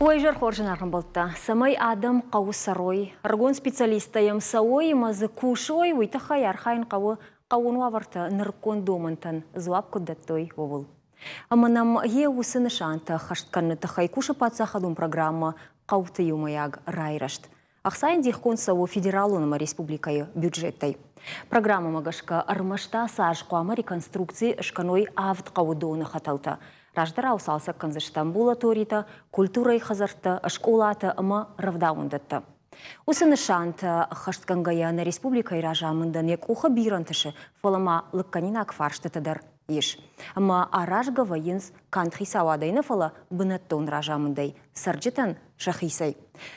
Уӕ изӕр хорз ӕмбӕлттӕ, цӕмӕй адӕм хъӕуы цӕрой, ӕрыгон специалисттӕ йӕм цӕуой ӕмӕ дзы кусой, уый тыххӕй архайын хъӕуы хъӕууон уавӕртӕ нырыккон домӕнтӕн дзуапп куыд дӕттой, ууыл. Ӕмӕ нӕм йе уыцы нысантӕ ӕххӕст кӕныны тыххӕй кусы паддзахадон программӕ «Хъӕуты иумӕйаг райрӕзт». Ӕхцайӕн дихгонд цӕуы федералон ӕмӕ республикӕйы бюджеттӕй. Программӕмӕ гӕсгӕ ӕрмӕст ацы аз хъуамӕ реконструкци скӕной авд хъӕуы доны хӕтӕлтӕ. Раздӕрау цалцӕг кӕндзысты амбулаторитӕ, культурӕйы хӕдзӕрттӕ, скъолатӕ ӕмӕ рӕвдауӕндӕттӕ. Уыцы нысантӕ ӕххӕстгӕнгӕйӕ нӕ республикӕйы разамындӕн йӕ къухы бирӕ ӕнтысы, фӕлӕ ма лыггӕнинаг фарстытӕ дӕр ис. Ӕмӕ аразгӕ вӕййынц канд хицауадӕй нӕ, фӕлӕ бынӕттон разамындӕй, цӕрджытӕн сӕхицӕй.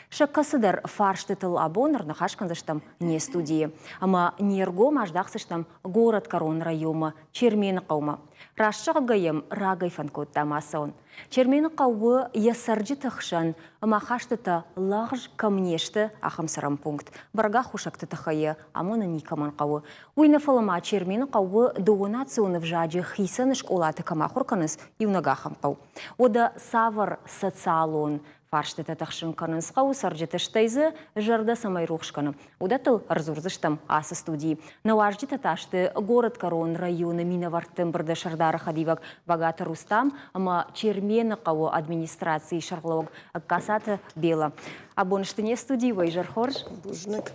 Сӕ кӕцыдӕр фарстытыл абон ӕрныхас кӕндзыстӕм не студийы. Ӕмӕ не ргом аздахдзыстӕм горӕтгӕрон районмӕ, Чермены хъӕумӕ. Раст зӕгъгӕ йӕм рагӕй фӕнд кодтам ацӕуын. Чермены хъӕуы йӕ цӕрджыты хсӕн ӕмахастытӕ лӕгъз кӕм не сты, ахӕм цӕрӕн пункт. Бӕрӕг аххосӕгты тыххӕй йӕ амонын никӕмӕн хъӕуы. Уый нӕ фӕлӕ ма Чермены хъӕуы дыууӕ национ ӕвзаджы хицӕн скъолаты кӕм ахуыр кӕнынц, иунӕг ахӕм хъӕу. Уӕдӕ цавӕр социалон фарстытӕ тыхсын кӕнынц хъӕуы цӕрджыты, стӕй дзы зӕрдӕ цӕмӕй рухс кӕны, уыдӕттыл ӕрдзурдзыстӕм ацы студийы. Нӕ уазджытӕ та сты горӕтгӕрон районы минӕвӕртты ӕмбырды сӕрдары хӕдивӕг Багаты Рустам ӕмӕ Чермены хъӕуы администрацийы сӕргълӕууӕг Ӕгкацаты Бела. Абон сты не студийы, уӕ изӕр хорз. Бузныг.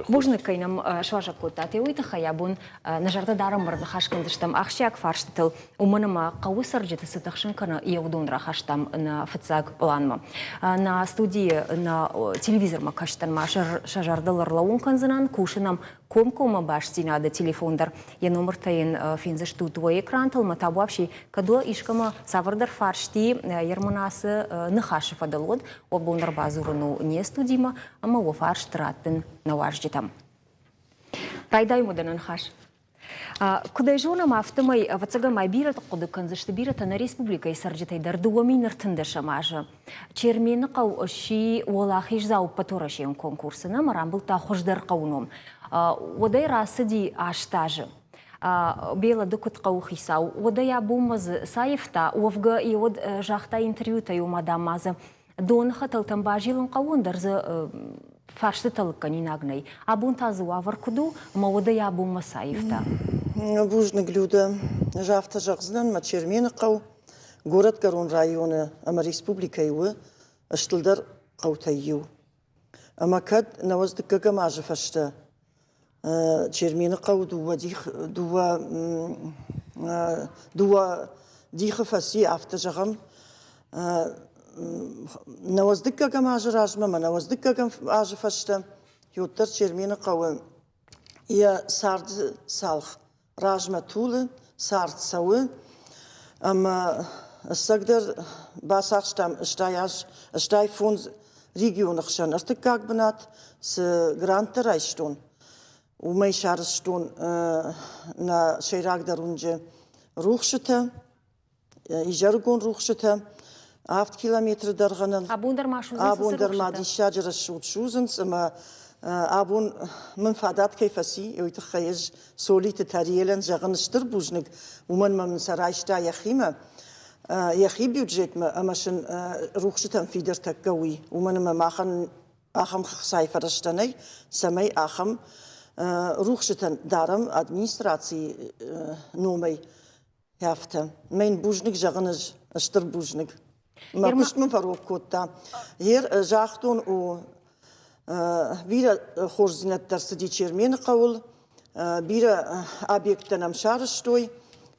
Бузныг, кӕй нӕм суазӕг кодтат. Уый тыххӕй абон нӕ зӕрдӕ дарӕм ӕрныхас кӕндзыстӕм ахсджиаг фарстытыл, уымӕн ӕмӕ хъӕуы цӕрджыты цы тыхсын кӕны, йӕ уыдон рахастам нӕ фыццаг пъланмӕ. Нӕ студийы нӕ телевизормӕ кӕстӕн ма сӕ зӕрдыл ӕрлӕууын кӕндзынӕн, кусы нӕм комкоммӕ бастдзинады телефон дӕр. Йӕ номыртӕ йын фендзыстут уӕ экрантыл, мӕ табуафси, кӕд уӕ искӕмӕ цавӕрдӕр фарсти Ермонасы ныхасы фӕдыл уыд, уӕ бон ӕрбадзурын у не студимӕ ӕмӕ уӕ фарст раттын нӕ уазджытӕм. Райдайӕм уӕдӕ нӕ ныхас. Куыд ӕй зонӕм, афтӕмӕй, ӕвӕццӕгӕн ма бирӕты хъуыды кӕндзысты, бирӕтӕ нӕ республикӕйы цӕрджытӕй дӕр 2013 азы Чермены хъӕу сси уӕлахиздзау ӕппӕтуӕрӕсейон конкурсы нӕ ӕмӕ рамбылдта хуыздӕр хъӕуы ном. Уӕдӕй рацыди 8 азы. Бела, ды куыд хъӕуыхицау, уӕдӕй абонмӕ дзы цаивта, уӕвгӕ йӕ уӕд загъта интервьютӕй, ома дам ма дзы доны хӕтӕлтӕм базилын хъӕуы, ӕндӕр дзы фарстытӕ лыггӕнинаг нӕй. Абон та дзы уавӕр куыд у, ӕмӕ уӕдӕй абонмӕ цы аивта? Бузныг, Людӕ. Ӕз афтӕ зӕгъдзынӕн, мӕ Чермены хъӕу горӕтгӕрон районы ӕмӕ республикӕйы у стылдӕр хъӕутӕй иу. Ӕмӕ кӕд науӕдз дыккӕгӕм азы фӕстӕ Чермены хъӕуы дыууӕ дих, дыууӕ, дыууӕ дихы фӕци, афтӕ зӕгъӕм, науӕдз дыккӕгӕм азы размӕ ӕмӕ науӕдз дыккӕгӕм азы фӕстӕ уӕддӕр Чермены хъӕуы йӕ царды цалх размӕ тулы, цард цӕуы, ӕмӕ ӕцӕгдӕр бацахстам стай аз, 85 регионы хсӕн ӕртыккаг бынат, цы гранттӕ райстон, уымӕй сарӕзтон нӕ сӕйрагдӕр уынджы рухсытӕ, изӕрыгон рухсытӕ, 7 километры дӕргъӕн. Абон дӕр ма судзынц? Абон дӕр ма диссаджы рӕсугъд судзынц, ӕмӕ абон мын фадат кӕй фӕци, уый тыххӕй ӕз Солиты Тариелӕн зӕгъын стыр бузныг, уымӕн мӕ мын сӕ райста йӕхимӕ, йӕхи бюджетмӕ ӕмӕ сын рухсытӕн фидӕртӕккӕ уый, уымӕн ӕмӕ махӕн ахӕм хцайы фӕрӕзтӕ нӕй, цӕмӕй ахӕм рухсытӕн дарӕм администрацийы номӕй. Афтӕ. Мӕн бузныг зӕгъын ӕз, стыр бузныг. Мӕ куыст мын фӕрог кодта. Ер загътон, о, бирӕ хорздзинӕдтӕ ӕрцыди Чермены хъӕуыл, бирӕ объекттӕ нӕм сарӕзтой,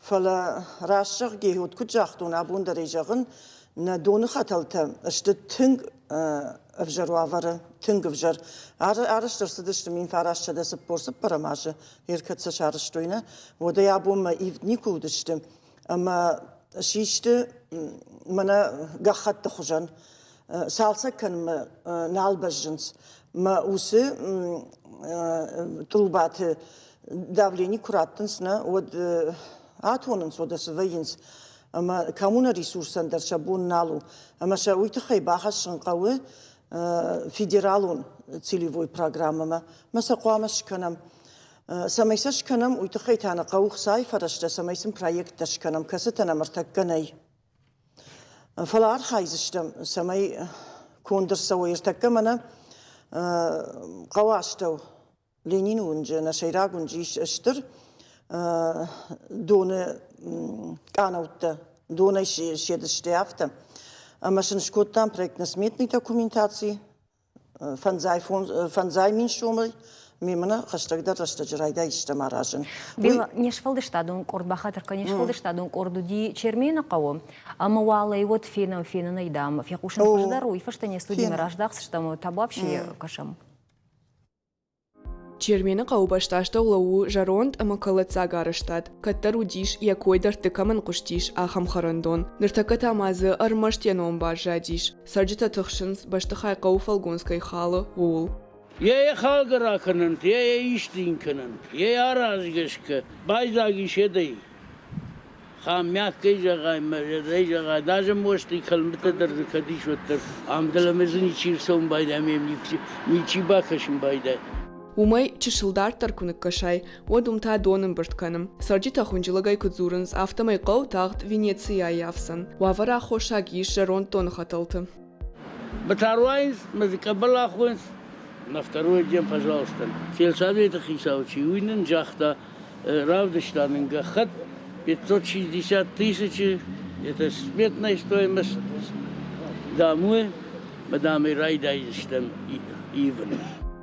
фӕлӕ раст зӕгъгӕ, вот куыд загътон, абон дӕр ӕй зӕгъын, нӕ доны хӕтӕлтӕ сты тынг ӕвзӕр уавӕры, тынг ӕвзӕр. Арӕзт ӕрцыдысты 1944 азы, ӕркӕд сӕ сарӕзтой, нӕ, уӕдӕй абонмӕ ивд никуы уыдысты ӕмӕ систы мӕнӕ гӕххӕтты хуызӕн. Цалцӕг кӕнынмӕ нал бӕззынц. Мӕ уыцы трубаты давлени куы раттынц, нӕ, уӕд атонынц, уӕдӕ цы вӕййынц. Ӕмӕ коммуна ресурсӕн дӕр сӕ бон нал у. Ӕмӕ сӕ уый тыххӕй бахӕссын хъӕуы федералон целевой программӕмӕ. Мӕ сӕ хъуамӕ скӕнӕм. Цӕмӕй сӕ скӕнӕм, уый тыххӕй та нӕ хъӕуы хцайы фӕрӕзтӕ, цӕмӕй сын проекттӕ скӕнӕм, кӕцытӕ нӕм ӕртӕккӕ нӕй. Фӕлӕ архайдзыстӕм, цӕмӕй конд ӕрцӕуой ӕртӕккӕ мӕнӕ хъӕуы астӕу Ленины уынджы, нӕ сӕйраг уынджы ис стыр доны къанӕуттӕ, донӕй седысты афтӕ. Ӕмӕ сын скодтам проектно-сметный документаци фӕндзай мин сомӕй мемӕ хӕстӕгдӕр рӕстӕджы райдайдзыстӕм аразын. Бела, не сфӕлдыстадон къорд бахатыр кӕн, не сфӕлдыстадон къорд уыди Чермены хъӕуы, ӕмӕ уал ӕй уӕд фенӕм, фенынӕй, дам, фехъусын хуыздӕр, уый фӕстӕ не студимӕ раздӕхдзыстӕм, табуафси кӕсӕм. Чермены хъӕубӕстастӕу лӕууы зӕронд ӕмӕ кӕлӕддзаг арӕзтад. Кӕддӕр уыдис, йӕ кой дӕрдты кӕмӕн хъуыстис, ахӕм хӕрӕндон. Ныртӕккӕ та ма дзы ӕрмӕст йӕ ном баззадис. Цӕрджытӕ тыхсынц, бӕстыхай хъӕуы фӕлгонц кӕй халы, ууыл. Йе халгӕ ракӕнӕнт, йе исты йын кӕнӕнт, йе аразгӕ скӕ, байдзаг ис едӕй. Хаммӕккӕй зӕгъай, мӕ зӕгъай, даже мосты кӕлмытӕ дӕр дзы кӕд ис, уӕддӕр ам дӕлӕмӕ дзы ничи рцӕуын байдайа, ӕмӕ йӕм ничи бакӕсын байдайа. Уымӕй чысыл дарддӕр куы ныккӕсай, уӕд уым та дон ӕмбырд кӕны. Цӕрджытӕ хуынджылӕгӕй куыд дзурынц, афтӕмӕй хъӕу тагъд Венецийы аййафдзӕн. Уавӕры аххосаг ис зӕронд доны хӕтӕлты. Бытар уайынц, мӕ дзы къӕбӕл ахойынц. На второй день, пожалуйста. Сельсоветы хицау чи, уый нын загъта, равдыста нын гӕххӕтт 560 тысячи, это сметная стоимость домой, мадам ӕй райдайдзыстӕм ивын.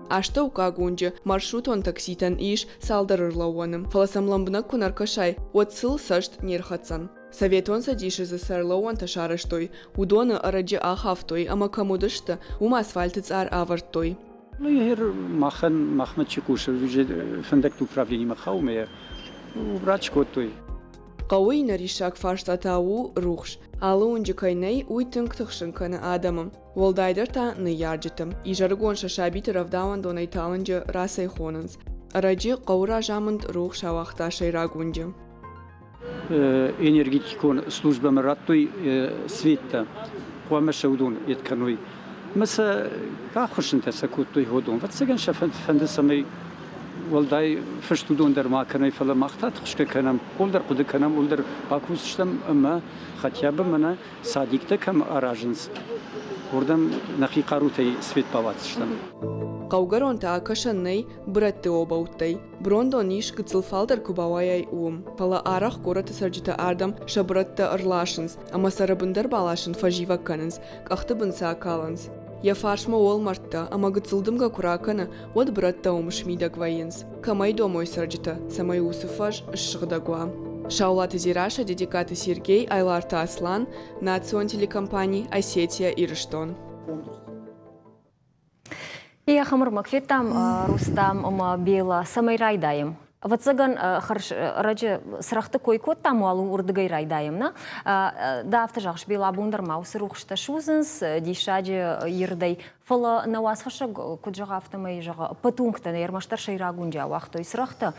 Астӕуккаг уынджы маршрутон такситӕн ис цалдӕр ӕрлӕууӕны, фӕлӕ сӕм лӕмбынӕг куы нӕ ркӕсай, уӕд сыл цӕст не рхӕцдзӕн. Советон Цӕдисы дзы цы ӕрлӕууӕнтӕ сарӕзтой, уыдоны ӕрӕджы ахафтой ӕмӕ кӕм уыдысты, уым асфальты цъар ӕвӕрдтой. Махӕн махмӕ чи хъусы, фӕндӕгты управленимӕ хауы ӕмӕ врач кодтой. Хъӕуы иннӕ риссаг фарста та у рухс. Алы уынджы кӕй нӕй, уый тынг тыхсын кӕны адӕмы. Уӕлдайдӕр та ныййарджыты. Изӕрыгон сӕ сабиты рӕвдауӕндонӕй талынджы рацӕйхонынц. Ӕрӕджы хъӕуы разамынд рухс ауагъта сӕйраг уынджы. Энергетикон службӕмӕ радтой светтӕ, хъуамӕ сӕ уыдон ед кӕной. Ӕмӕ сӕ баххуысынтӕ сӕ кодтой уыдон. Ӕвӕццӕгӕн сӕ фӕнды, цӕмӕй уӕлдай фыст уыдон дӕр ма кӕной, фӕлӕ мах та тыхсгӕ кӕнӕм, ууыл дӕр хъуыды кӕнӕм, ууыл дӕр бакусдзыстӕм ӕмӕ хотя бы мӕнӕ садиктӕ кӕм аразынц, уырдӕм нӕхи хъарутӕй свет бауадздзыстӕм. Хъӕугӕрон та акӕсӕн нӕй бырӕтты обӕуттӕй. Брондон ис, гыццыл фалдӕр куы бауайай, уым. Фӕлӕ арӕх горӕты цӕрджытӕ ардӕм сӕ бырӕттӕ ӕрласынц ӕмӕ сӕ рӕбындӕр баласын фӕзивӕг кӕнынц, къӕхты бын сӕ акалынц. Йӕ фарсмӕ уӕлмӕрдтӕ ӕмӕ гыццыл дымгӕ куы ракӕны, уӕд бырӕттӕ уым смидӕг вӕййынц. Кӕмӕй домой цӕрджытӕ, цӕмӕй уыцы фӕз ссыгъдӕг уа. Саулаты Дзерассӕ, Дедегкаты Сергей, Айларты Аслан, национ телекомпани «Осетия-Ирыстон». Ахӕм ӕрмӕг федтам Рустам ӕмӕ Бела. Цӕмӕй райдайӕм? Ӕвӕццӕгӕн, хӕрз ӕрӕджы цырӕгъты кой кодтам, уал уырдыгӕй райдайӕм, нӕ? Дӕ афтӕ зӕгъыс, Бела, абон дӕр ма уыцы рухстӕ судзынц диссаджы ирдӕй. Фӕлӕ нӕ уацхӕссӕг куыд зӕгъы, афтӕмӕй зӕгъы, ӕппӕт уынгтӕ нӕ ӕрмӕстдӕр сӕйраг уынджы ауагътой цырӕгътӕ.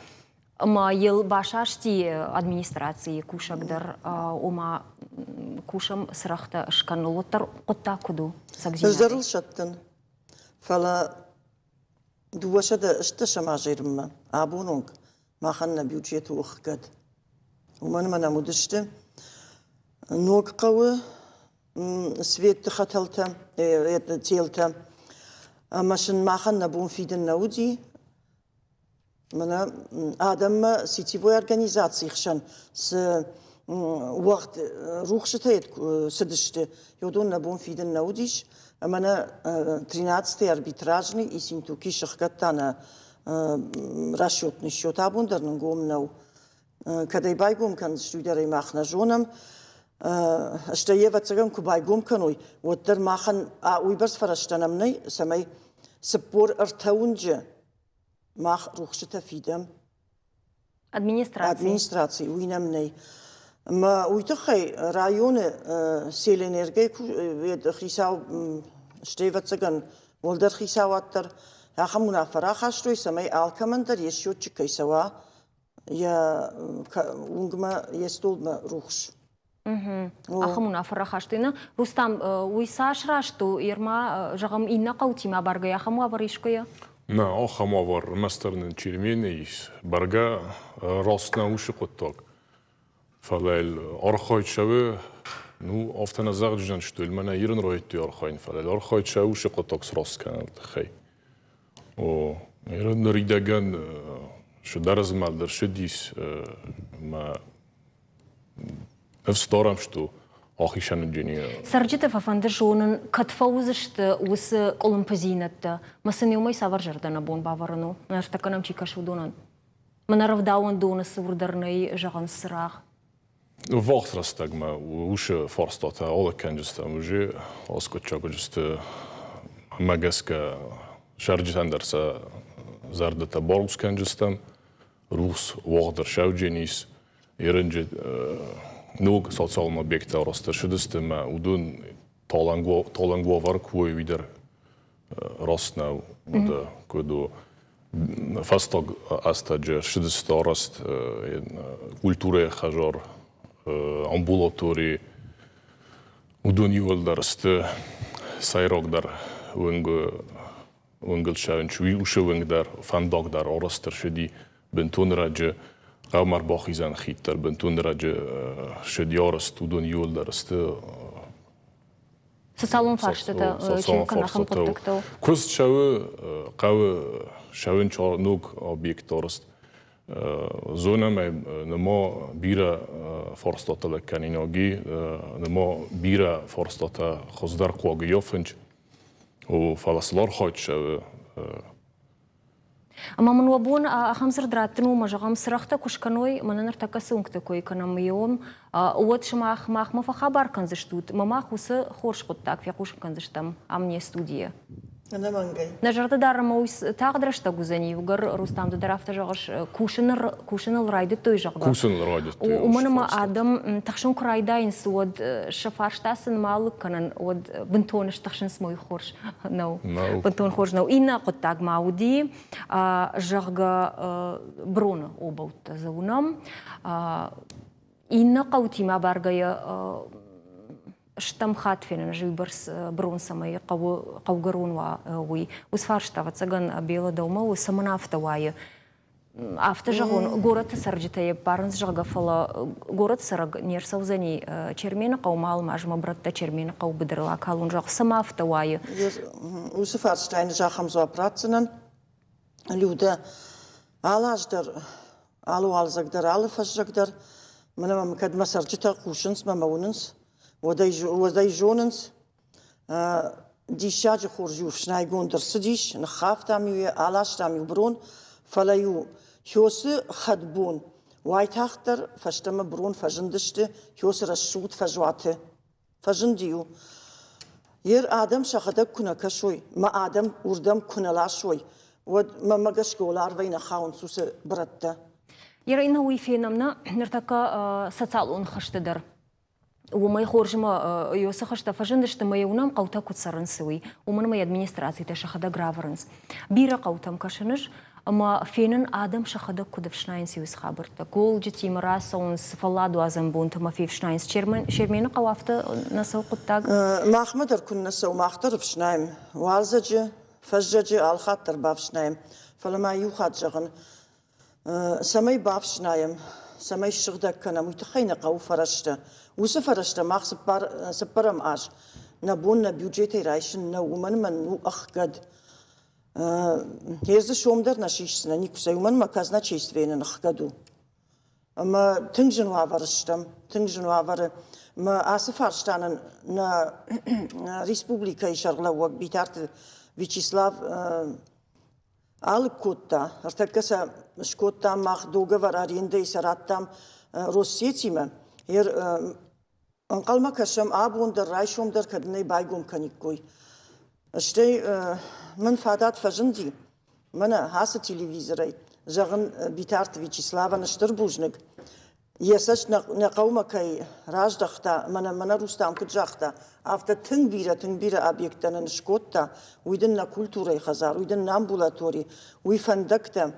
Ӕмӕ йыл басасти администрацийы кусӕг дӕр, ома кусӕм цырӕгътӕ скӕныныл, уӕддӕр хъуыддаг куыд у? Ӕз дӕр ыл сӕттын. Фӕлӕ 280 азы ирмӕ абон онг махӕн нӕ бюджет у ӕхгӕд. Уымӕн ӕмӕ нӕм уыдысты ног хъӕуы светты хӕтӕлтӕ, телтӕ, ӕмӕ сын махӕн нӕ бон фидын нӕ уыди. Мӕнӕ адӕммӕ сетевой организацийы хсӕн цы уӕгъд рухсытӕ цыдысты, уыдон нӕ бон фидын нӕ уыдис. Ӕмӕ нӕ 13-й арбитражный Исинтуки сыхгӕдта нӕ расчетный счет. Абон дӕр нын гом нӕу. Кӕд ӕй байгом кӕндзысты, уый дӕр ӕй мах нӕ зонӕм. Стӕй йӕ, ӕвӕццӕгӕн, куы байгом кӕной, уӕддӕр махӕн уыйбӕрц фӕрӕзтӕ нӕм нӕй, цӕмӕй 43 уынджы мах рухсытӕ фидӕм. Администраци. Администраци, уый нӕм нӕй. Ӕмӕ уый тыххӕй районы селэнергойы хицау, стӕй, ӕвӕццӕгӕн, уӕлдӕр хицауад дӕр ахӕм уынаффӕ рахастой, цӕмӕй алкӕмӕн дӕр йе счетчик кӕй цӕуа йӕ уынгмӕ, йе столмӕ рухс. Ахӕм уынаффӕ рахастой. Нӕ, Рустам, уый цас раст у, Ерма, зӕгъӕм, иннӕ хъӕутимӕ абаргӕйӕ ахӕм уавӕр искуы? Нӕ, ахӕм уавӕр ӕрмӕстдӕр нын Чермены ис. Бӕргӕ раст нӕ уыцы хъуыддаг. Фӕлӕ йыл архайд цӕуы. Ну, афтӕ нӕ зӕгъджызӕн что мӕнӕ ирын райдыдтой архайын, фӕлӕ архайд сӕ усы хъуыддаг сраст кӕныны тыххӕй. О, иры ныридӕгӕн цыдӕр змӕлд ӕрцыдис ӕмӕ ныфс дарӕм, что ахицӕн Цӕрджыты фӕфӕнды зонын, кӕд фӕуыдзысты уыцы къуылымпыдзинӕдтӕ, мӕ сын иумӕ цавӕр зӕрдӕ нӕ бон бавӕрын у, ныртӕккӕ нӕм чи кӕсы, уыдонӕн. Мӕнӕ рӕвдауӕндоны цур дӕр нӕй, зӕгъынц, цырагъ. Ввахс рӕстӕгмӕ уыцы фарстатӕ алыгкӕнджытӕм уже аскъуыддзагуджысты мӕ гӕсгӕ цӕрджытӕн дӕр сӕ зӕрдӕтӕ барухс кӕнджыстӕм, рухс уагъд ӕрцӕуджен ис, ерынджы ног социалон объекттӕ арӕзт ӕрцыдысты ӕмӕ уыдон талынг уавӕр куы уой, уый дӕр раст нӕу. Уӕдӕ куыд у фӕстаг ӕстӕджы ссыдысты арӕзт культурӕйы хӕдзар, амбулатори. Уыдон иууылдӕр сты сӕйрагдӕр уынгыл цӕуынц. Уыцы уынг дӕр, фӕндаг дӕр арӕзт ӕрцыди бынтон раджы. Хъӕумӕ ӕрбахизӕн хид дӕр бынтон раджы ссыди арӕзт. Уыдон иууылдӕр сты Социалон фарстытӕ чи кӕны ахӕм хъуыддӕгтыл? Куыст цӕуы хъӕуы цӕуын ног объект арӕзт. Зонӕм ӕй, нырма бирӕ фарстатӕ лӕг кӕнинаг и, нырма бирӕ фарстатӕ хуыздӕр хъуаг йафынч. О, фӕлӕ сыл архайд цӕуы. Ӕмӕ мын уӕ бон ахӕм дзырд раттын у, ӕмӕ зӕгъӕм, цырӕгътӕ куы скӕной, мӕнӕ ныртӕккӕ цы уынгты кой кӕнӕм, уым, уӕд сымах махмӕ фӕхабар кӕндзыстут, ӕмӕ мах уыцы хорз хъуыддаг фехъусын кӕндзыстӕм ам не студийы. Ӕнӕмӕнгӕй. Нӕ зӕрдӕ дарӕм, уый тагъд рӕстӕг уыдзӕни, иугӕр Рустам, ды дӕр афтӕ зӕгъыс, кусыныл райдыдтой, зӕгъгӕ. Кусыныл райдыдтой. Уымӕн ӕмӕ адӕм тыхсын куы райдайынц, уӕд сӕ фарста сын ма алыг кӕнын, уӕд бынтон стыхсынц, мой хорз нӕу. Бынтон хорз нӕу. Иннӕ хъуыддаг ма уыди, зӕгъгӕ, броны обӕуттӕ дзы уынӕм. Иннӕ хъӕутимӕ баргӕйӕ стӕм хатт фенӕн ӕз уыйбӕрц брон цӕмӕй хъӕуы хъӕугӕрон уа, уый. Уыцы фарста, ӕвӕццӕгӕн, Бела дӕумӕ у, цӕмӕн афтӕ уайы? Афтӕ зӕгъон, горӕты цӕрджытӕ йӕ ппарынц, зӕгъгӕ, фӕлӕ горӕты цӕрӕг не рцӕудзӕни Чермены хъӕумӕ, алмазмӕ брӕттӕ Чермены хъӕуы быдырыл акалон, зӕгъ, цӕмӕ афтӕ уайы? Уыцы фарстайӕн ӕз ахӕм дзуапп ратдзынӕн. Людӕ, алы аз дӕр, алы уалдзӕг дӕр, алы фӕззӕг дӕр, мӕнӕ мӕм кӕд мӕ цӕрджытӕ хъусынц мӕ мӕ уынынц, уӕд ӕй зонынц, Диссаджы хорз-иу ӕфснайгонд ӕрцыдис, ныххафтам-иу йӕ, аластам-иу брон, фӕлӕ-иу Хёсы хӕдбон уайтагъддӕр фӕстӕмӕ брон фӕзындысты Хёсы рӕсугъд фӕзуаты. Фӕзынди-иу. Ер адӕм сӕхӕдӕг куы нӕ кӕсой, мӕ адӕм уырдӕм куы нӕ ласой, уӕд мӕнмӕ гӕсгӕ уӕларвӕй нӕ хауынц уыцы брӕттӕ. Ирина, уый фенӕм нӕ ныртӕккӕ социалон хызты дӕр. Уымӕй хорз ӕмӕ цы хӕстӕ фӕзындысты ӕмӕ йӕ уынӕм, хъӕутӕ куыд цӕрынц, уый. Уымӕн ӕмӕ йӕ администрацитӕ сӕхӕдӕг равӕрынц. Бирӕ хъӕутӕм кӕсын ӕз ӕмӕ фенын, адӕм сӕхӕдӕг куыд ӕфснайынц уыцы хабӕрттӕ. Голджытимӕ рацӕуынц, фӕлладуадзӕн бонты ӕмӕ фефснайынц. Чермены хъӕу афтӕ нӕ цӕуы хъуыддаг? Махмӕ дӕр куыннӕ цӕуы, мах дӕр ӕфснайӕм. Уалдзӕджы, фӕззӕджы алхатт дӕр бафснайӕм. Фӕлӕ ма иу хатт зӕгъын, Цӕмӕй бафснайӕм, цӕмӕй ссыгъдӕг кӕнӕм, уый тыххӕй нӕ хъӕуы фӕрӕзтӕ. Уыцы фӕрӕзтӕ мах цыппӕрӕм аз нӕ бон нӕ бюджетӕй райсын нӕу, уымӕн ӕмӕ у ӕхгӕд. Йе дзы сом дӕр нӕ сисдзынӕ никуыцӕй, уымӕн ӕмӕ казначействойы нын ӕхгӕд у. Ӕмӕ тынг зын уавӕры стӕм, тынг зын уавӕры. Ӕмӕ ацы фарста нын нӕ республикӕйы сӕргълӕууӕг Битарты Вячеслав алыг кодта. Ӕртӕккӕ сӕ скодтам мах договор арендӕйы сӕ радтам Россетимӕ. Ӕнхъӕлмӕ кӕсӕм абон дӕр, райсом дӕр, кӕд нӕ байгом кӕниккой. Стӕй мын фадат фӕзынди, мӕнӕ ацы телевизорӕй, зӕгъын, Битарты Вячеславӕн стыр бузныг. Йӕ цӕст нӕ хъӕумӕ кӕй раздӕхта, мӕнӕ мӕнӕ Рустам куыд загъта, афтӕ тынг бирӕ, тынг бирӕ объекттӕ нын скодта. Уый дын нӕ культурӕйы хӕдзар, уый дын нӕ амбулатори, уый фӕндӕгтӕ,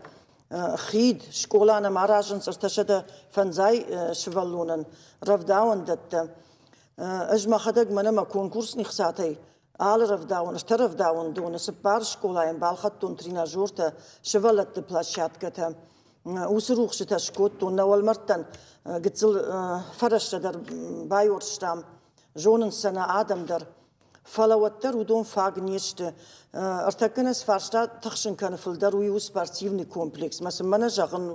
хид, скъола нӕм аразынц 350 сывӕллонӕн, рӕвдауӕндӕттӕ. Ӕз мӕхӕдӕг мӕнӕ мӕ конкурсный хцатӕй алы рӕвдауӕн, ӕртӕ рӕвдауӕндоны, цыппар скъолайӕн балхӕдтон тренажертӕ, сывӕллӕтты площадкӕтӕ. Уыцы рухсытӕ скодтон, нӕ уӕлмӕрдтӕн гыццыл фӕрӕзтӕ дӕр байуӕрстам. Зонынц сӕ нӕ адӕм дӕр. Фӕлӕ уӕддӕр уыдон фаг не сты. Ӕртӕккӕ нӕ цы фарста тыхсын кӕны фылдӕр, уый у спортивный комплекс. Мӕ сын мӕнӕ зӕгъын,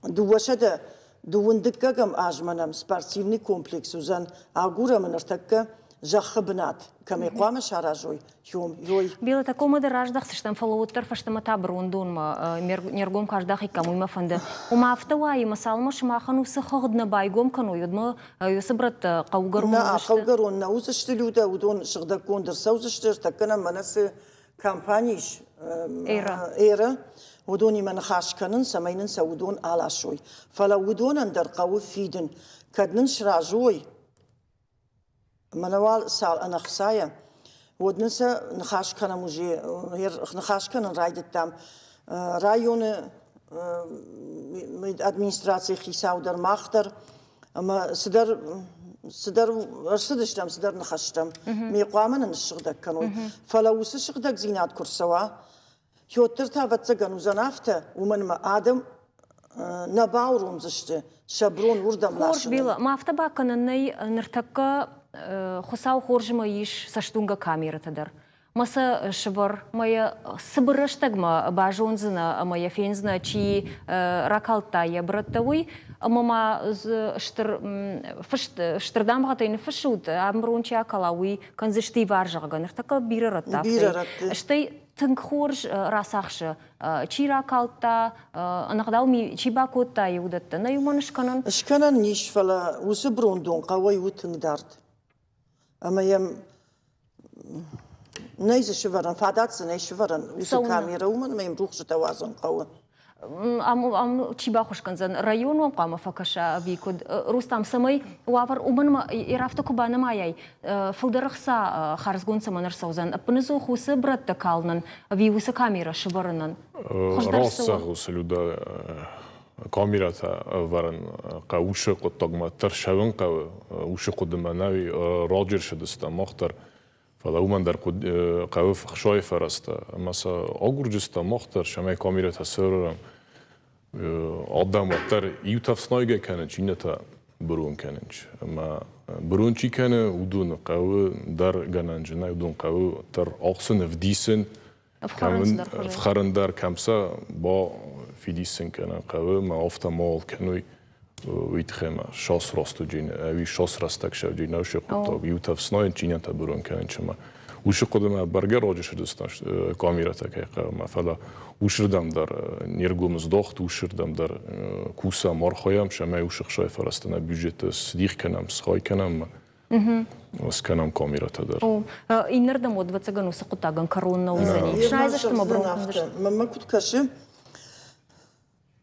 200 дыккӕгӕм азмӕ нӕм спортивный комплекс уыдзӕн. Агурӕм ын ӕртӕккӕ зӕххы бынат, кӕмӕй хъуамӕ саразой, ой. Бела, такомӕ дӕр раздӕхдзыстӕм, фӕлӕ уӕддӕр фӕстӕмӕ та бырондонмӕ не ргом куы аздахиккам, уый мӕ фӕнды. Ома афтӕ уайы, ӕмӕ цалынмӕ сымахӕн уыцы хыгъд нӕ байгом кӕной, уӕдмӕ уыцы брӕттӕ хъӕугӕрон уыдзысты? Нӕ, хъӕугӕрон нӕ уыдзысты, Людӕ, уыдон сыгъдӕггонд ӕрцӕудзысты, ӕртӕккӕ нӕм мӕнӕ цы компани ис, Эра, уыдонимӕ ныхас кӕнын, цӕмӕй нын сӕ уыдон аласой. Фӕлӕ уыдонӕн дӕр хъӕуы фидын. Кӕд нын сразы уой, мӕнӕ уал цал ӕнӕхцайӕ, уӕд нын сӕ ныхас кӕнӕм уже, ныхас кӕнын райдыдтам районы администрацийы хицау дӕр, мах дӕр, ӕмӕ цыдӕр цыдӕр ӕрцыдыстӕм, цыдӕр ныхӕстӕм. Ме хъуамӕ нын ссыгъдӕг кӕной. Фӕлӕ уыцы сыгъдӕгдзинад куы рцӕуа, Петр та ӕвӕццӕгӕн уыдзӕн афтӕ, уымӕн ӕмӕ адӕм нӕ бауромдзысты сӕ брон уырдӕм ласынӕн. Хорз, Бела, ма афтӕ бакӕнӕн нӕй, ныртӕккӕ Хуыцау хорзмӕ ис цӕстуынгӕ камерӕтӕ дӕр. Мӕ сӕ сывӕр, мӕ йӕ цыбыр рӕстӕгмӕ базондзынӕ ӕмӕ йӕ фендзынӕ, чи ракалдта йӕ брӕттӕ, уый. Ӕмӕ ма стыр, фыст, стыр дамгъӕтӕй ныффыссут, ам брон чи акала, уый кӕндзысты ивар, зӕгъгӕ. Ныртӕккӕ бирӕ рӕтты афтӕ. Бирӕ рӕтты. Стӕй тынг хорз рацахсы, чи ракалдта, ӕнӕгъдау ми чи бакодта, уыдӕттӕ. Нӕ уымӕн скӕнӕн? Скӕнӕн ис, фӕлӕ уыцы брондон хъӕуӕй у тынг дард. Ӕмӕ йӕм нӕй дзы сывӕрӕн, фадат дзы нӕй сывӕрӕн уыцы камерӕ, уымӕн ӕмӕ йӕм рухсытӕ уадзын хъӕуы. Ам, ам чи баххуыс кӕндзӕн? Район уӕм хъуамӕ фӕкӕса ӕви куыд? Рустам, цӕмӕй уавӕр уымӕн ӕмӕ афтӕ куы банымайай, фылдӕр ӕхца хардзгонд цӕмӕн ӕрцӕудзӕн? Ӕппынӕдзух уыцы брӕттӕ калынӕн ӕви уыцы камерӕ сывӕрынӕн? Хуыздӕр цы у? Раст Люда, камерӕтӕ ӕвӕрын хъӕуы уыцы хъуыддагмӕ тӕрсӕуын хъӕуы, уыцы хъуыдымӕ нӕ раджы рцыдыстӕм мах дӕр. Фӕлӕ уымӕн дӕр хъӕуы ӕхсайы фӕрӕзтӕ ӕмӕ сӕ агурджытӕ мах дӕр, цӕмӕй камерӕтӕ сӕвӕрӕм. Адӕм уӕддӕр иутӕ ӕфснайгӕ кӕнынц, иннӕтӕ бырон кӕнынц. Ӕмӕ бырон чи кӕны, уыдоны хъӕуы дӕр гӕнӕнджынӕй, уыдон хъӕуы дӕр ӕхсын, ӕвдисын, ӕфхӕрын дӕр, кӕм сӕ бафидисын кӕнын хъӕуы, ӕмӕ афтӕ мал кӕной, уый тыххӕй ма шос ростуджин ӕви шос рӕстӕг сӕвджин нӕу се хъуыддаг. Иутӕ ӕфснайын, чинӕтӕ бырон кӕнын чымӕ. Уыцы хъуыдымӕ бӕргӕ раджы сырдыстан камерӕтӕ кӕй хъӕуы, фӕлӕ уыцырдӕм дӕр не ргом здӕхт, уыцырдӕм дӕр кусӕм, архайӕм, цӕмӕй уыцы хсӕй фӕрӕзтӕ нӕ бюджеты сдих кӕнӕм, схай кӕнӕм, скӕнӕм камерӕтӕ дӕр. Иннӕрдӕм уӕд, ӕвӕццӕгӕн, уыцы хъуыддагӕн кӕрон нӕ уыдзӕни. Снайдзысты мӕ брон кӕндзысты. Мӕнмӕ куыд кӕсы,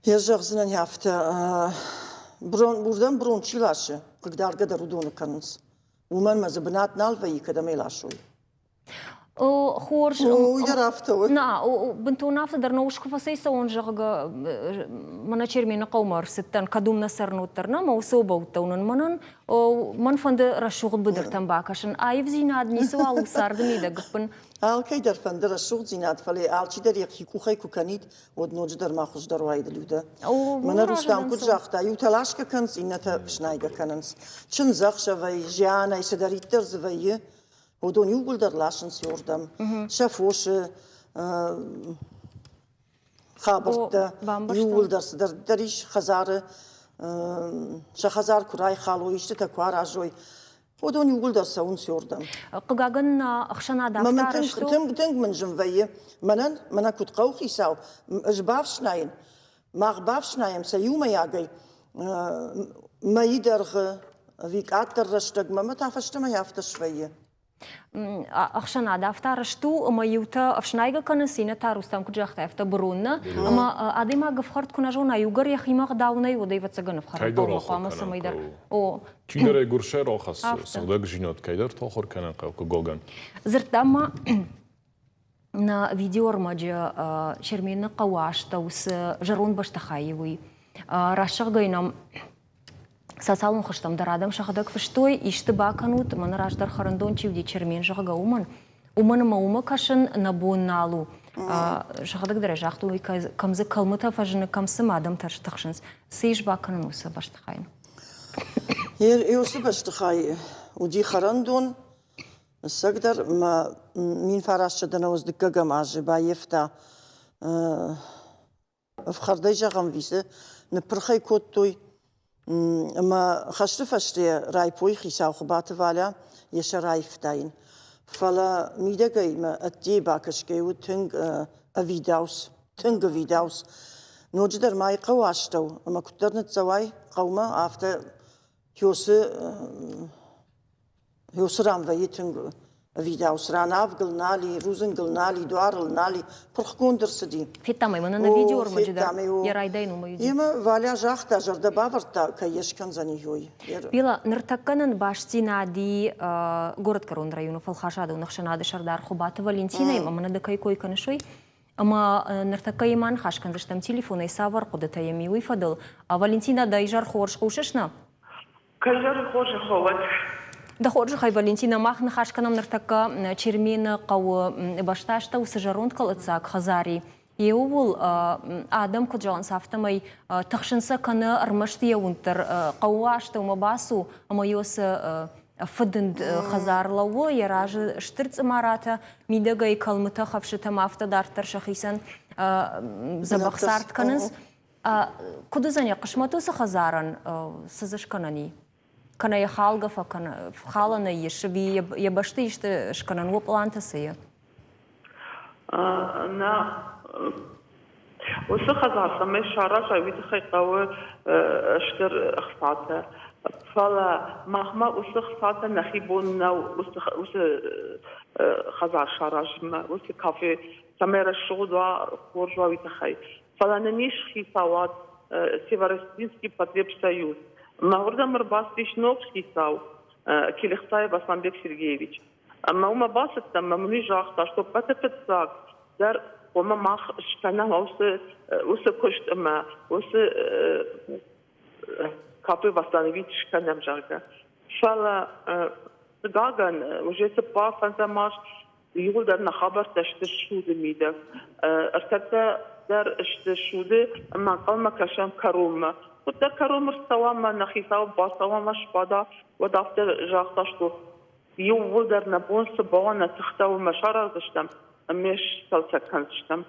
Йӕ зӕгъдзынӕн афтӕ, брон, уырдӕм брон чи ласы, хъыгдаргӕ дӕр уыдоны кӕнынц. Уымӕн мӕ дзы бынат нал вӕййы, кӕдӕм ӕй ласой. Хорз. Уый дӕр афтӕ у. На, бынтон афтӕ дӕр нӕ ус куы фӕцӕйцӕуон, зӕгъгӕ, мӕнӕ Чермены хъӕумӕ ӕрцыдтӕн, кӕд уым нӕ цӕрын, уӕддӕр нӕ, мӕ уыцы обӕуттӕ уынын. Мӕнӕн мӕн фӕнды рӕсугъд быдыртӕм бакӕсын. Аивдзинад ницыуал у царды мидӕг ӕппын. Алкӕй дӕр фӕнды рӕсугъддзинад, фӕлӕ алчидӕр йӕхи къухӕй куы кӕнид, уӕд ноджыдӕр ма хуыздӕр уаид Людӕ. Мӕнӕ Рустам куыд загъта, иутӕ ласгӕ кӕнынц, иннӕтӕ фснайгӕ кӕнынц. Чындзӕхсӕвӕй, зианӕй, цыдӕриддӕр дзы вӕййы, уыдон иууылдӕр ласынц иуырдӕм. Сӕ фосы хабӕрттӕ иууылдӕр цыдӕриддӕр ис хӕдзары, сӕ хӕдзар куы райхалой, истытӕ куы аразой, Уыдон иууылдӕр цӕуынц иуырдӕм. Хъыгагӕн, нӕ ӕхсӕнад афтӕ арӕзт у. Тынг, тынг мын зын вӕййы. Мӕнӕн, мӕнӕ куыд хъӕуыхицау, ӕз бафснайын, мах бафснайӕм сӕ иумӕйагӕй мӕйы дӕргъы ӕви къаддӕр рӕстӕгмӕ, ӕмӕ та фӕстӕмӕ афтӕ свӕййы. Ӕхсӕнад афтӕ арӕзт у, ӕмӕ иутӕ ӕфснайгӕ кӕнынц, иннӕтӕ Рустам куыд загъта, афтӕ бырон нӕ. Ӕмӕ адӕймаг ӕфхӕрд куы нӕ зона, иугӕр йӕхимӕ ӕгъдау нӕй, уӕд ӕвӕццӕгӕн ӕфхӕрд хъуамӕ хъуамӕ цӕмӕйдӕр. О. Чидӕр ӕй гуырсӕй рахӕссы, сыгъдӕгдзинад кӕйдӕр ахуыр кӕнын хъӕуы хъыгагӕн. Дзырдта ма нӕ видеоӕрмӕджы Чермены хъӕуы астӕу цы зӕронд бӕстыхай уый. Рӕсугъдӕй нӕм социалон хызтӕм дӕр адӕм сӕхӕдӕг фыстой, исты бакӕнут, мӕнӕ раздӕр хӕрӕндон чи уыди Чермен, зӕгъгӕ, уымӕн. Уымӕн ӕмӕ уымӕ кӕсын нӕ бон нал у. Сӕхӕдӕг дӕр ӕй загътой, кӕм дзы кӕлмытӕ фӕзыны, кӕм цы адӕм тыхсынц. Цы ис бакӕнын уыцы бӕстыхайӕн? Уыцы бӕстыхай уыди хӕрӕндон, ӕцӕгдӕр мӕ 1995 азы баййӕфта ӕфхӕрдӕй зӕгъӕм висы, ныппырх ӕй кодтой. Ӕмӕ хӕсты фӕсте райпойы хицау Хуыбаты Валя йӕ сӕр аивтаин. Фӕлӕ мидӕгӕй мӕ ӕддейы бакӕсгӕ уыд тынг ӕвидауц, тынг ӕвидауц. Ноджыдӕр ма и хъӕуы астӕу, ӕмӕ куыддӕр ныццӕуай хъӕумӕ, афтӕ Кёсы Уыцы ран вӕййы тынг ӕвидауц ран, авгыл нал и, рудзынгыл нал и, дуарыл нал и, пырхгонд ӕрцыди. Федтам ӕй, мӕнӕ нӕ видеоӕрмӕджы дӕр йӕ райдайӕн уымӕй уыди. Емӕ Валя загъта, зӕрдӕ бавӕрдта, кӕй йӕ скӕндзӕни уый. Бела, ныртӕккӕ нын бастдзинад и Горӕтгӕрон районы фӕлхасадон ӕхсӕнады сӕрдар Хуыбаты Валентинӕимӕ, мӕнӕ дӕ кӕй кой кӕныс, уый. Ӕмӕ ныртӕккӕ йемӕ ныхас кӕндзыстӕм телефонӕй, цавӕр хъуыдытӕ йӕм и, уый фӕдыл. Валентина, дӕ изӕр хорз, хъусыс нӕ? Кӕйдӕр хорзӕх уӕд. Дӕ хорзӕхӕй, Валентина, мах ныхас кӕнӕм ныртӕккӕ Чермены хъӕуы бӕстастӕу цы зӕронд кӕлӕддзаг хӕдзар и, ууыл. Адӕм куыд зӕгъынц, афтӕмӕй тыхсын сӕ кӕны ӕрмӕст йӕ уынд дӕр. Хъӕуы астӕумӕ бацу ӕмӕ йӕ цы фыдынд хӕдзар лӕууы, йӕ разы стыр цъымаратӕ, мидӕгӕй кӕлмытӕ, хӕфсытӕм афтӕ дарддӕр сӕхицӕн дзӕбӕх цард кӕнынц. Куыд уыдзӕн йӕ хъысмӕт уыцы хӕдзарӕн, цы дзы скӕнӕн и? Кӕнӕ йӕ халгӕ фӕкӕны, халӕнӕй ис, ӕви йӕ бӕсты исты скӕнӕн, уӕ пълантӕ цы и? Нӕ, уыцы хӕдзар цӕмӕй саразай, уый тыххӕй хъӕуы стыр ӕхцатӕ. Фӕлӕ махмӕ уыцы ӕхцатӕ нӕхи бон нӕу уыцы хӕдзар саразынмӕ, уыцы кафе цӕмӕй рӕсугъд уа, хорз уа, уый тыххӕй. Фӕлӕ нын ис хицауад, Северостинский потребсоюз. Мӕ уырдӕм ӕрбацыдис ног хицау Келехтаев Асланбек Сергеевич. Ӕмӕ уымӕ бацыдтӕн ӕмӕ мын уый загъта, что ӕппӕты фыццаг дӕр хъуамӕ мах скӕнӕм уыцы куыст ӕмӕ уыцы кафе восстановить скӕнӕм, зӕгъгӕ. Фӕлӕ, хъыгагӕн, уже цыппар фӕндзӕм аз иууылдӕр нӕ хабӕрттӕ сты суды мидӕг. Ӕртӕккӕ дӕр сты суды ӕмӕ ӕнхъӕлмӕ кӕсӕм кӕронмӕ. Куыддӕр кӕронмӕ рцӕуа ӕмӕ нӕ хицау бацӕуа ӕмӕ сбада, уӕд афтӕ загъта, что иууылдӕр нӕ бон цы бауа, нӕ тыхтӕ уымӕ сараздзыстӕм ӕмӕ сцалцӕг кӕндзыстӕм.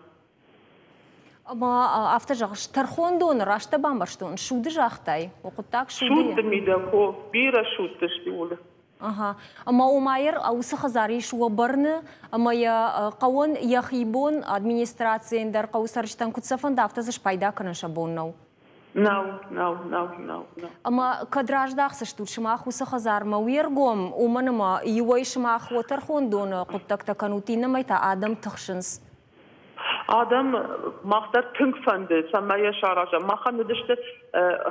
Ӕмӕ афтӕ зӕгъыс, тӕрхондоны раст дӕ бамбӕрстон, суды загътай, о хъуыддаг суды. Судты мидӕг, о, бирӕ судты сты улы. Ага. Ӕмӕ Омайыр уыцы хӕдзар ис уӕ бӕрны, ӕмӕ йӕ хъӕуӕн йӕхи бон администрацийӕн дӕр хъӕуы цӕрджытӕн куыд сӕ фӕнда, афтӕ дзы спайда кӕнын сӕ бон нӕу. Нӕу, нӕу, нӕу, нӕу, нӕу. Ӕмӕ кӕд раздӕхдзыстут сымах уыцы хӕдзармӕ уе ргом, уымӕн ӕмӕ иуӕй сымах уӕ тӕрхондоны хъуыддӕгтӕ кӕнут, иннӕмӕй та адӕм тыхсынц. Адӕм мах дӕр тынг фӕнды, цӕмӕй йӕ саразӕм. Махӕн уыдысты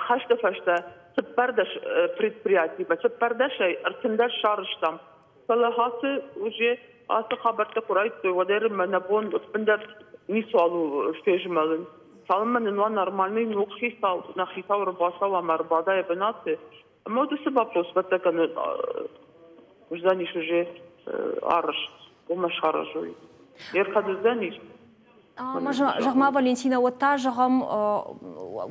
хӕсты фӕстӕ 14 предприятимӕ, 14-ӕй 13 сарӕзтам. Фӕлӕ ацы уже ацы хабӕрттӕ куы райдыдтой, уӕд ӕрымӕ нӕ бон ӕппындӕр ницуал у фезмӕлын. Цалынмӕ нын уа нормальный ног хицау, нӕ хицау ӕрбацӕуа ӕмӕ ӕрбада йӕ бынаты, ӕмӕ уыцы вопрос ӕвӕццӕгӕн уыдзӕнис уже арӕзт, уымӕ саразой. Ӕрхӕд уыдзӕнис. Ӕмӕ зӕгъ-ма, Валентина, уӕд та зӕгъӕм,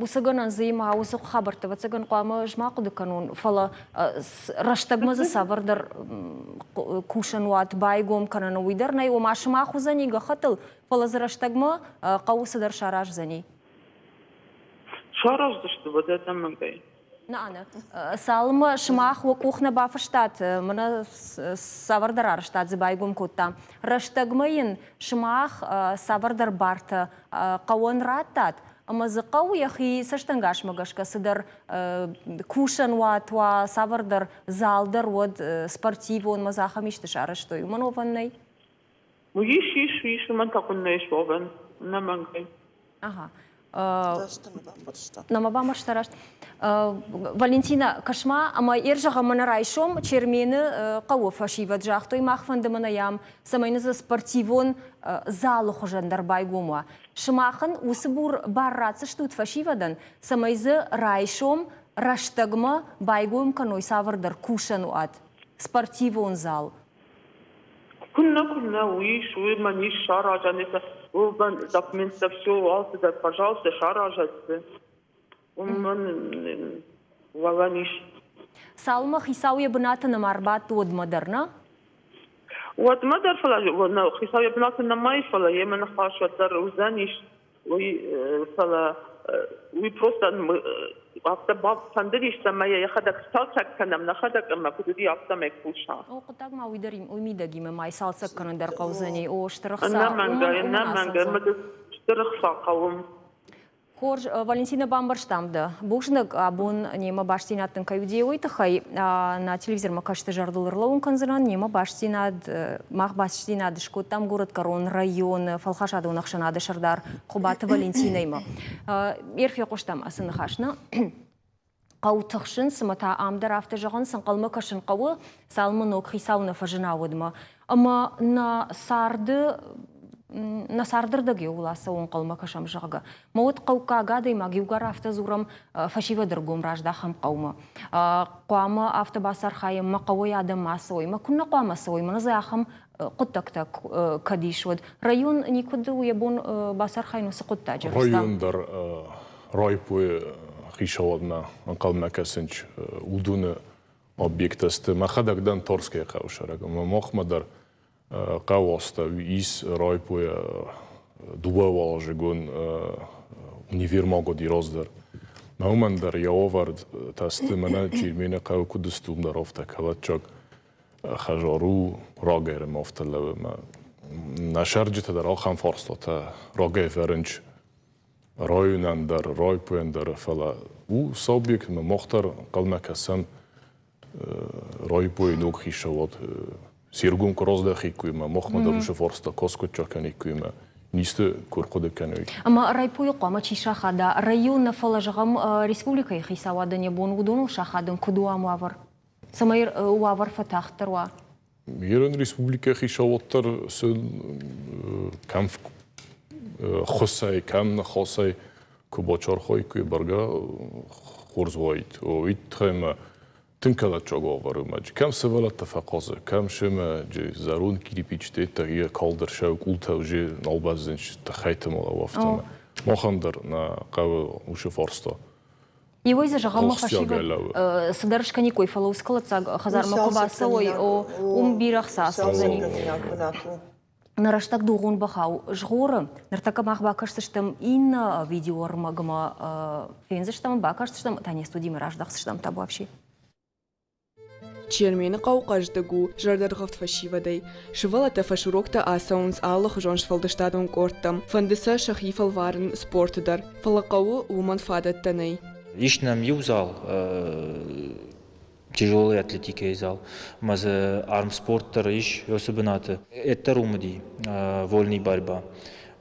уыцы гӕнӕн дзы ма уыцы хабӕрттӕ, ӕвӕццӕгӕн, хъуамӕ ӕз ма хъуыды кӕнон, фӕлӕ рӕстӕгмӕ дзы цавӕрдӕр кусӕн уат байгом кӕнын, уый дӕр нӕй, ома сымах уыдзӕни гӕххӕттыл, фӕлӕ дзы рӕстӕгмӕ хъӕуы цыдӕр сараздзӕни. Сараздзысты, уӕдӕ ӕнӕмӕнгӕй. Нана, цалынмӕ сымах уӕ къух нӕ бафыстат, мӕнӕ цавӕрдӕр арӕзтад дзы байгом кодта. Рӕстӕгмӕ йын сымах цавӕрдӕр бартӕ хъӕуӕн радтат, ӕмӕ дзы хъӕу йӕхи цӕстӕнгасмӕ гӕсгӕ цыдӕр кусӕн уат уа, цавӕрдӕр зал дӕр уӕд спортивон мӕ дзы ахӕм исты сарӕзтой. Уымӕн уӕвӕн нӕй? Ис, ис, ис, уымӕн та куыннӕ ис уӕвӕн, ӕнӕмӕнгӕй. Ага. Нӕма бамбӕрста раст. Валентина, кӕс-ма, ӕмӕ ӕрзӕгъӕм мӕнӕ райсом Чермены хъӕуы фӕсивӕд загътой, мах фӕнды мӕнӕ йӕм, цӕмӕй нын дзы спортивон залы хуызӕн дӕр байгом уа. Сымахӕн уыцы бур бар ратдзыстут фӕсивӕдӕн, цӕмӕй дзы райсом рӕстӕгмӕ байгом кӕной цавӕрдӕр кусӕн уат, спортивон зал. Куыннӕ, куыннӕ, уый ис, уый мӕн ис саразӕн, это уымӕн документтӕ все, алцыдӕр, пожалуйста, саразӕд дзы. Уымӕн уӕвӕн ис. Цалынмӕ хицау йӕ бынаты нӕма ӕрбадт, уӕдмӕ дӕр, нӕ? Уӕдмӕ дӕр, фӕлӕ хицау йӕ бынаты нӕма ис, фӕлӕ йемӕ ныхас уӕддӕр уыдзӕнис, уый, фӕлӕ уый просто афтӕ фӕндыдис, цӕмӕй йӕ йӕхӕдӕг сцалцӕг кӕнӕм нӕхӕдӕг ӕмӕ куыд уыди, афтӕмӕй куса. О, хъуыддаг ма уый дӕр уый мидӕгимӕ ма цалцӕг кӕнын дӕр хъӕудзӕни. О, стыр ӕхца. Ӕнӕмӕнгӕй, ӕнӕмӕнгӕй, стыр ӕхца хъӕуы. Хорз, Валентина, бамбӕрстам дӕ. Бузныг, абон немӕ бастдзинад дын кӕй уыди, уый тыххӕй. Нӕ телевизормӕ кӕсты зӕрдыл ӕрлӕууын кӕндзынӕн. Немӕ бастдзинад, мах бастдзинад скодтам горӕтгӕрон районы фӕлхасадон ӕхсӕнады сӕрдар Хуыбаты Валентинӕимӕ. Ӕрфехъуыстам ацы ныхас нӕ хъӕу тыхсынц, ӕмӕ та ам дӕр афтӕ зӕгъынц, ӕнхъӕлмӕ кӕсын хъӕуы, цалынмӕ ног хицау нӕ фӕзына, уӕдмӕ. Ӕмӕ нӕ царды нӕ цардырдӕг иууыл ацӕуы ӕнхъӕлмӕ кӕсӕм, зӕгъгӕ. Мӕ уӕд хъӕуккаг адӕймаг иугӕр афтӕ дзурӕм, фӕсивӕды ргом раздахӕм хъӕумӕ. Хъуамӕ афтӕ бацархайӕм, мӕ хъӕуӕй адӕм ма цӕуой, мӕ куыннӕ хъуамӕ цӕуой, мӕнӕ дзы ахӕм хъуыддӕгтӕ кӕд ис, уӕд район никуыд у йӕ бон бацархайын уыцы хъуыддаджы? Район дӕр райпойы хицауадмӕ ӕнхъӕлмӕ кӕсынц уыдоны объекттӕ сты. Мӕхӕдӕг дӕн Торскӕйы хъӕуы сӕрӕг ӕмӕ махмӕ дӕр хъӕуы астӕу ис райпойы дыууӕуӕладзыгон универмаг уыди раздӕр. Мӕ уымӕн дӕр йӕ уавӕр та сты мӕнӕ Чермены хъӕуы куыд сты, уым дӕр афтӕ кӕлӕдджаг хӕдзар у рагӕй афтӕ лӕууы. Нӕ сӕрджытӕ дӕр ахӕм фарстатӕ рагӕй вӕрынц районӕн дӕр, райпойӕн дӕр, фӕлӕ у сӕ объектмӕ мах дӕр ӕнхъӕлмӕ кӕсӕм райпойы ног хицауад се ргом куы раздӕхиккой ӕмӕ махмӕ дӕр уыцы фарста каскъуыдджаг кӕниккой ӕмӕ нисты куы ӕрхъуыды кӕной. Ӕмӕ райпойы хъуамӕ чи сахада, район нӕ, фӕлӕ зӕгъӕм, республикӕйы хицауадӕн йӕ бон уыдоныл сахадын куыд у ам уавӕр? Цӕмӕй уавӕр фӕтагъддӕр уа? Ирон республикӕйы хицауад дӕр сын кӕм хуысӕй, кӕм ныхасӕй куы бачархайккой, бӕргӕ хорз уаид. Уый тыххӕй мӕ тынг кӕлӕдджаг уавӕр у. Кӕм сывӕллӕттӕ фӕхъазы, кӕм семӕ зӕронд кирпичтӕ йӕ калдӕр сӕ къултӕ уже нал бӕззынц тыххӕйты мӕлӕу афтӕмӕ. Махӕн дӕр нӕ хъӕуы уыцы фарста. Иуӕй дзы зӕгъӕм, фӕсивӕд цыдӕр скӕниккой, фӕлӕ уыцы кӕлӕддзаг хӕдзармӕ куы бацӕуой, уым бирӕ хца ацӕудзӕни. Нӕ рӕстӕг дугъон бӕхау згъоры. Ныртӕккӕ мах бакӕсдзыстӕм иннӕ видеоӕрмӕгмӕ, фендзыстӕм, бакӕсдзыстӕм, Таня студимӕ раздӕхдзыстӕм табуафси. Чермены хъӕу хъӕздыг у зӕрдӕргъӕвд фӕсивӕдӕй. Сывӕллӕттӕ фӕсуроктӕ ацӕуынц алыхуызон сфӕлдыстадон къордтӕм, фӕнды сӕ сӕхи фӕлварын спорты дӕр, фӕлӕ хъӕуы уымӕн фадӕттӕ нӕй. Ис нӕм иу зал, тяжелой атлетикӕйы зал, ӕмӕ дзы армспорт дӕр ис уыцы бынаты. Эддӕр уым уыди вольный борьба.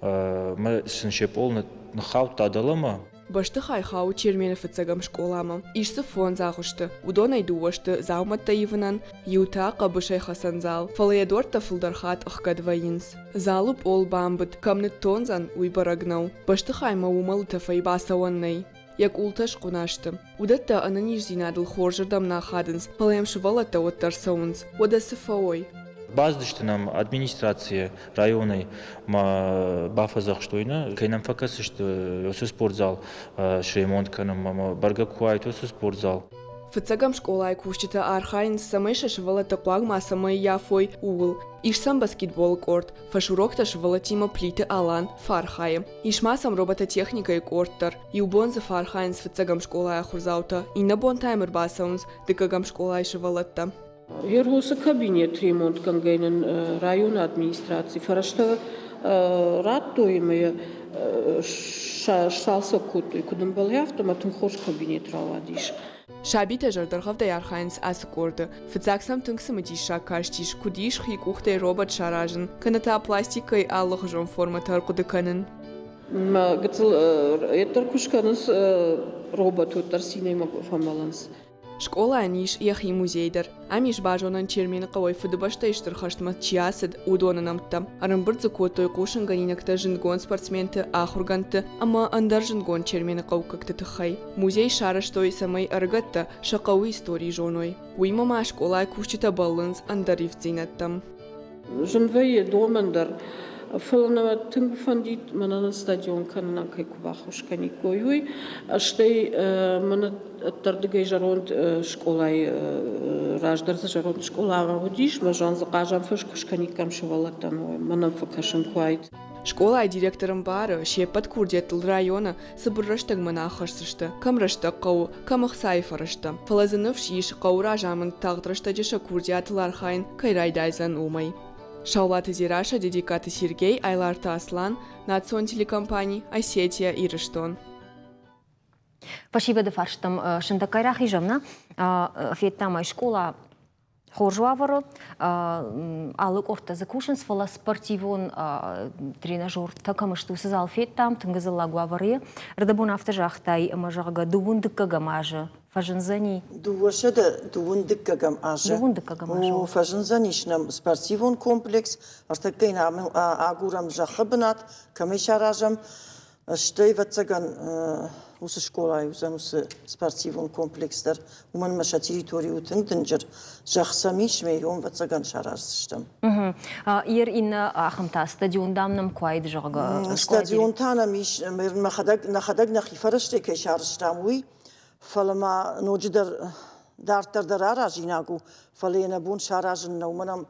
Мӕ сын се пъол ныххаудта дӕлӕмӕ. Бӕстыхай хауы Чермены фыццӕгӕм скъоламӕ. Ис дзы фондз агъуысты. Уыдонӕй дыууӕ сты дзаумӕттӕ ивынӕн, иу та хъӕбысӕй хӕцӕн зал, фӕлӕ йӕ дуӕрттӕ фылдӕр хатт ӕхгӕд вӕййынц. Залы пъол бамбыд, кӕм ныттондзӕн, уый бӕрӕг нӕу. Бӕстыхаймӕ уымӕлы тӕфӕй бацӕуӕн нӕй. Йӕ къултӕ схъуына сты. Уыдӕттӕ ӕнӕниздзинадыл хорзырдӕм нӕ ахадынц, фӕлӕ йӕм сывӕллӕттӕ уӕддӕр цӕуынц. Уӕдӕ цы фӕуой? Бацыдысты нӕм администрацийы районӕй ма бафӕдзӕхстой нӕ, кӕй нӕм фӕкӕсысты уыцы спортзал сремонт кӕнынмӕ ӕмӕ бӕргӕ куы уаид уыцы спортзал. Фыццӕгӕм скъолайы кусджытӕ архайынц, цӕмӕй сӕ сывӕллӕттӕ хъуаг мацӕмӕй ййафой, ууыл. Ис сӕм баскетболы къорд, фӕсуроктӕ сывӕллӕттимӕ Плиты Алан фӕархайы. Ис ма сӕм робототехникӕйы къорд дӕр. Иу бон дзы фӕархайынц фыццӕгӕм скъолайы ахуырдзаутӕ, иннӕ бон та йӕм ӕрбацӕуынц дыккӕгӕм скъолайы сывӕллӕттӕ. Ерхосы кабинет ремонтгӕнгӕ нын районы администраци фӕрӕзтӕ радтой ӕмӕ йӕ сцалцӕг кодтой, куыд ӕмбӕлы, афтӕ ӕмӕ тынг хорз кабинет рауадис. Сабитӕ зӕрдӕргъӕвдӕй архайынц ацы къорды. Фыццаг сӕм тынг цымыдиссаг кастис, куыд ис хи къухтӕй робот саразын, кӕнӕ та пластикӕй алыхуызон формӕтӕ ӕрхъуыды кӕнын. Мӕ гыццыл уӕддӕр куы скӕнынц робот, уӕддӕр цинӕй фӕмӕлынц. Скъолайӕн ис йӕхи музей дӕр. Ам ис базонӕн Чермены хъӕуӕй Фыдыбӕстӕйы Стыр хӕстмӕ чи ацыд, уыдоны нӕмттӕ. Ӕрӕмбырд дзы кодтой хъусынгӕнинӕгтӕ зындгонд спортсменты, ахуыргӕндты ӕмӕ ӕндӕр зындгонд Чермены хъӕуккӕгты тыххӕй. Музей сарӕзтой, цӕмӕй ӕрыгӕттӕ сӕ хъӕуы истори зоной. Уыимӕ ма скъолайы кусджытӕ бӕллынц ӕндӕр ивддзинӕдтӕм. Зын вӕййы домӕн дӕр. Фӕлӕ нӕ тынг фӕндид мӕнӕ нын стадион кӕнынӕн кӕй куы баххуыс кӕниккой, уый. Стӕй мӕнӕ ӕддӕрдыгӕй зӕронд скъолайы раздӕр дзы зӕронд скъола уыдис, мӕ зӕн дзы хъазӕн фӕз куы скӕниккам сывӕллӕттӕн, мӕнӕн фӕкӕсын куы уаид. Скъолайы директор ӕмбары, се ппӕт курдиӕттыл районы цыбыр рӕстӕгмӕ нӕ аххӕсдзысты, кӕм рӕстӕг хъӕуы, кӕм ӕхцайы фӕрӕзтӕ. Фӕлӕ дзы ныфс ис, хъӕуы разамынд тагъд рӕстӕджы сӕ курдиатыл архайын кӕй райдайдзӕн, уымӕй. Саулаты Дзерассӕ, Дедикаты Сергей, Айларты Аслан, национ телекомпани «Осетия, Ирыстон». Фӕсивӕды фарстӕм сындӕггай рахизӕм, нӕ? Федтам ӕй скъола хорз уавӕры, алы къордтӕ дзы кусынц, фӕлӕ спортивон тренажертӕ кӕм сты, уыцы зал федтам, тынг ӕдзӕллаг уавӕры. Рдӕбон афтӕ загътай, ӕмӕ зӕгъгӕ, дыууын дыккӕгӕм азы фӕзындзӕни. 212 азы. 22 азы. О, фӕзындзӕнис нӕм спортивон комплекс. Ӕртӕккӕ йын агурӕм зӕххы бынат, кӕмӕй саразӕм. Стӕй, ӕвӕццӕгӕн, уыцы скъолайы уыдзӕн уыцы спортивон комплекс дӕр. Уымӕн ӕмӕ сӕ территори у тынг дынджыр. Зӕхх сӕм ис, ме йон, ӕвӕццӕгӕн, сараздзыстӕм. Ер иннӕ ахӕм та стадион дам нӕм куы уаид, зӕгъгӕ. Стадион та нӕм ис, нӕхӕдӕг нӕхи фӕрӕзтӕй кӕй сарӕзтам, уый. Фӕлӕ ма ноджыдӕр дарддӕр дӕр аразинаг у, фӕлӕ йӕ нӕ бон саразын нӕу. Мӕнӕн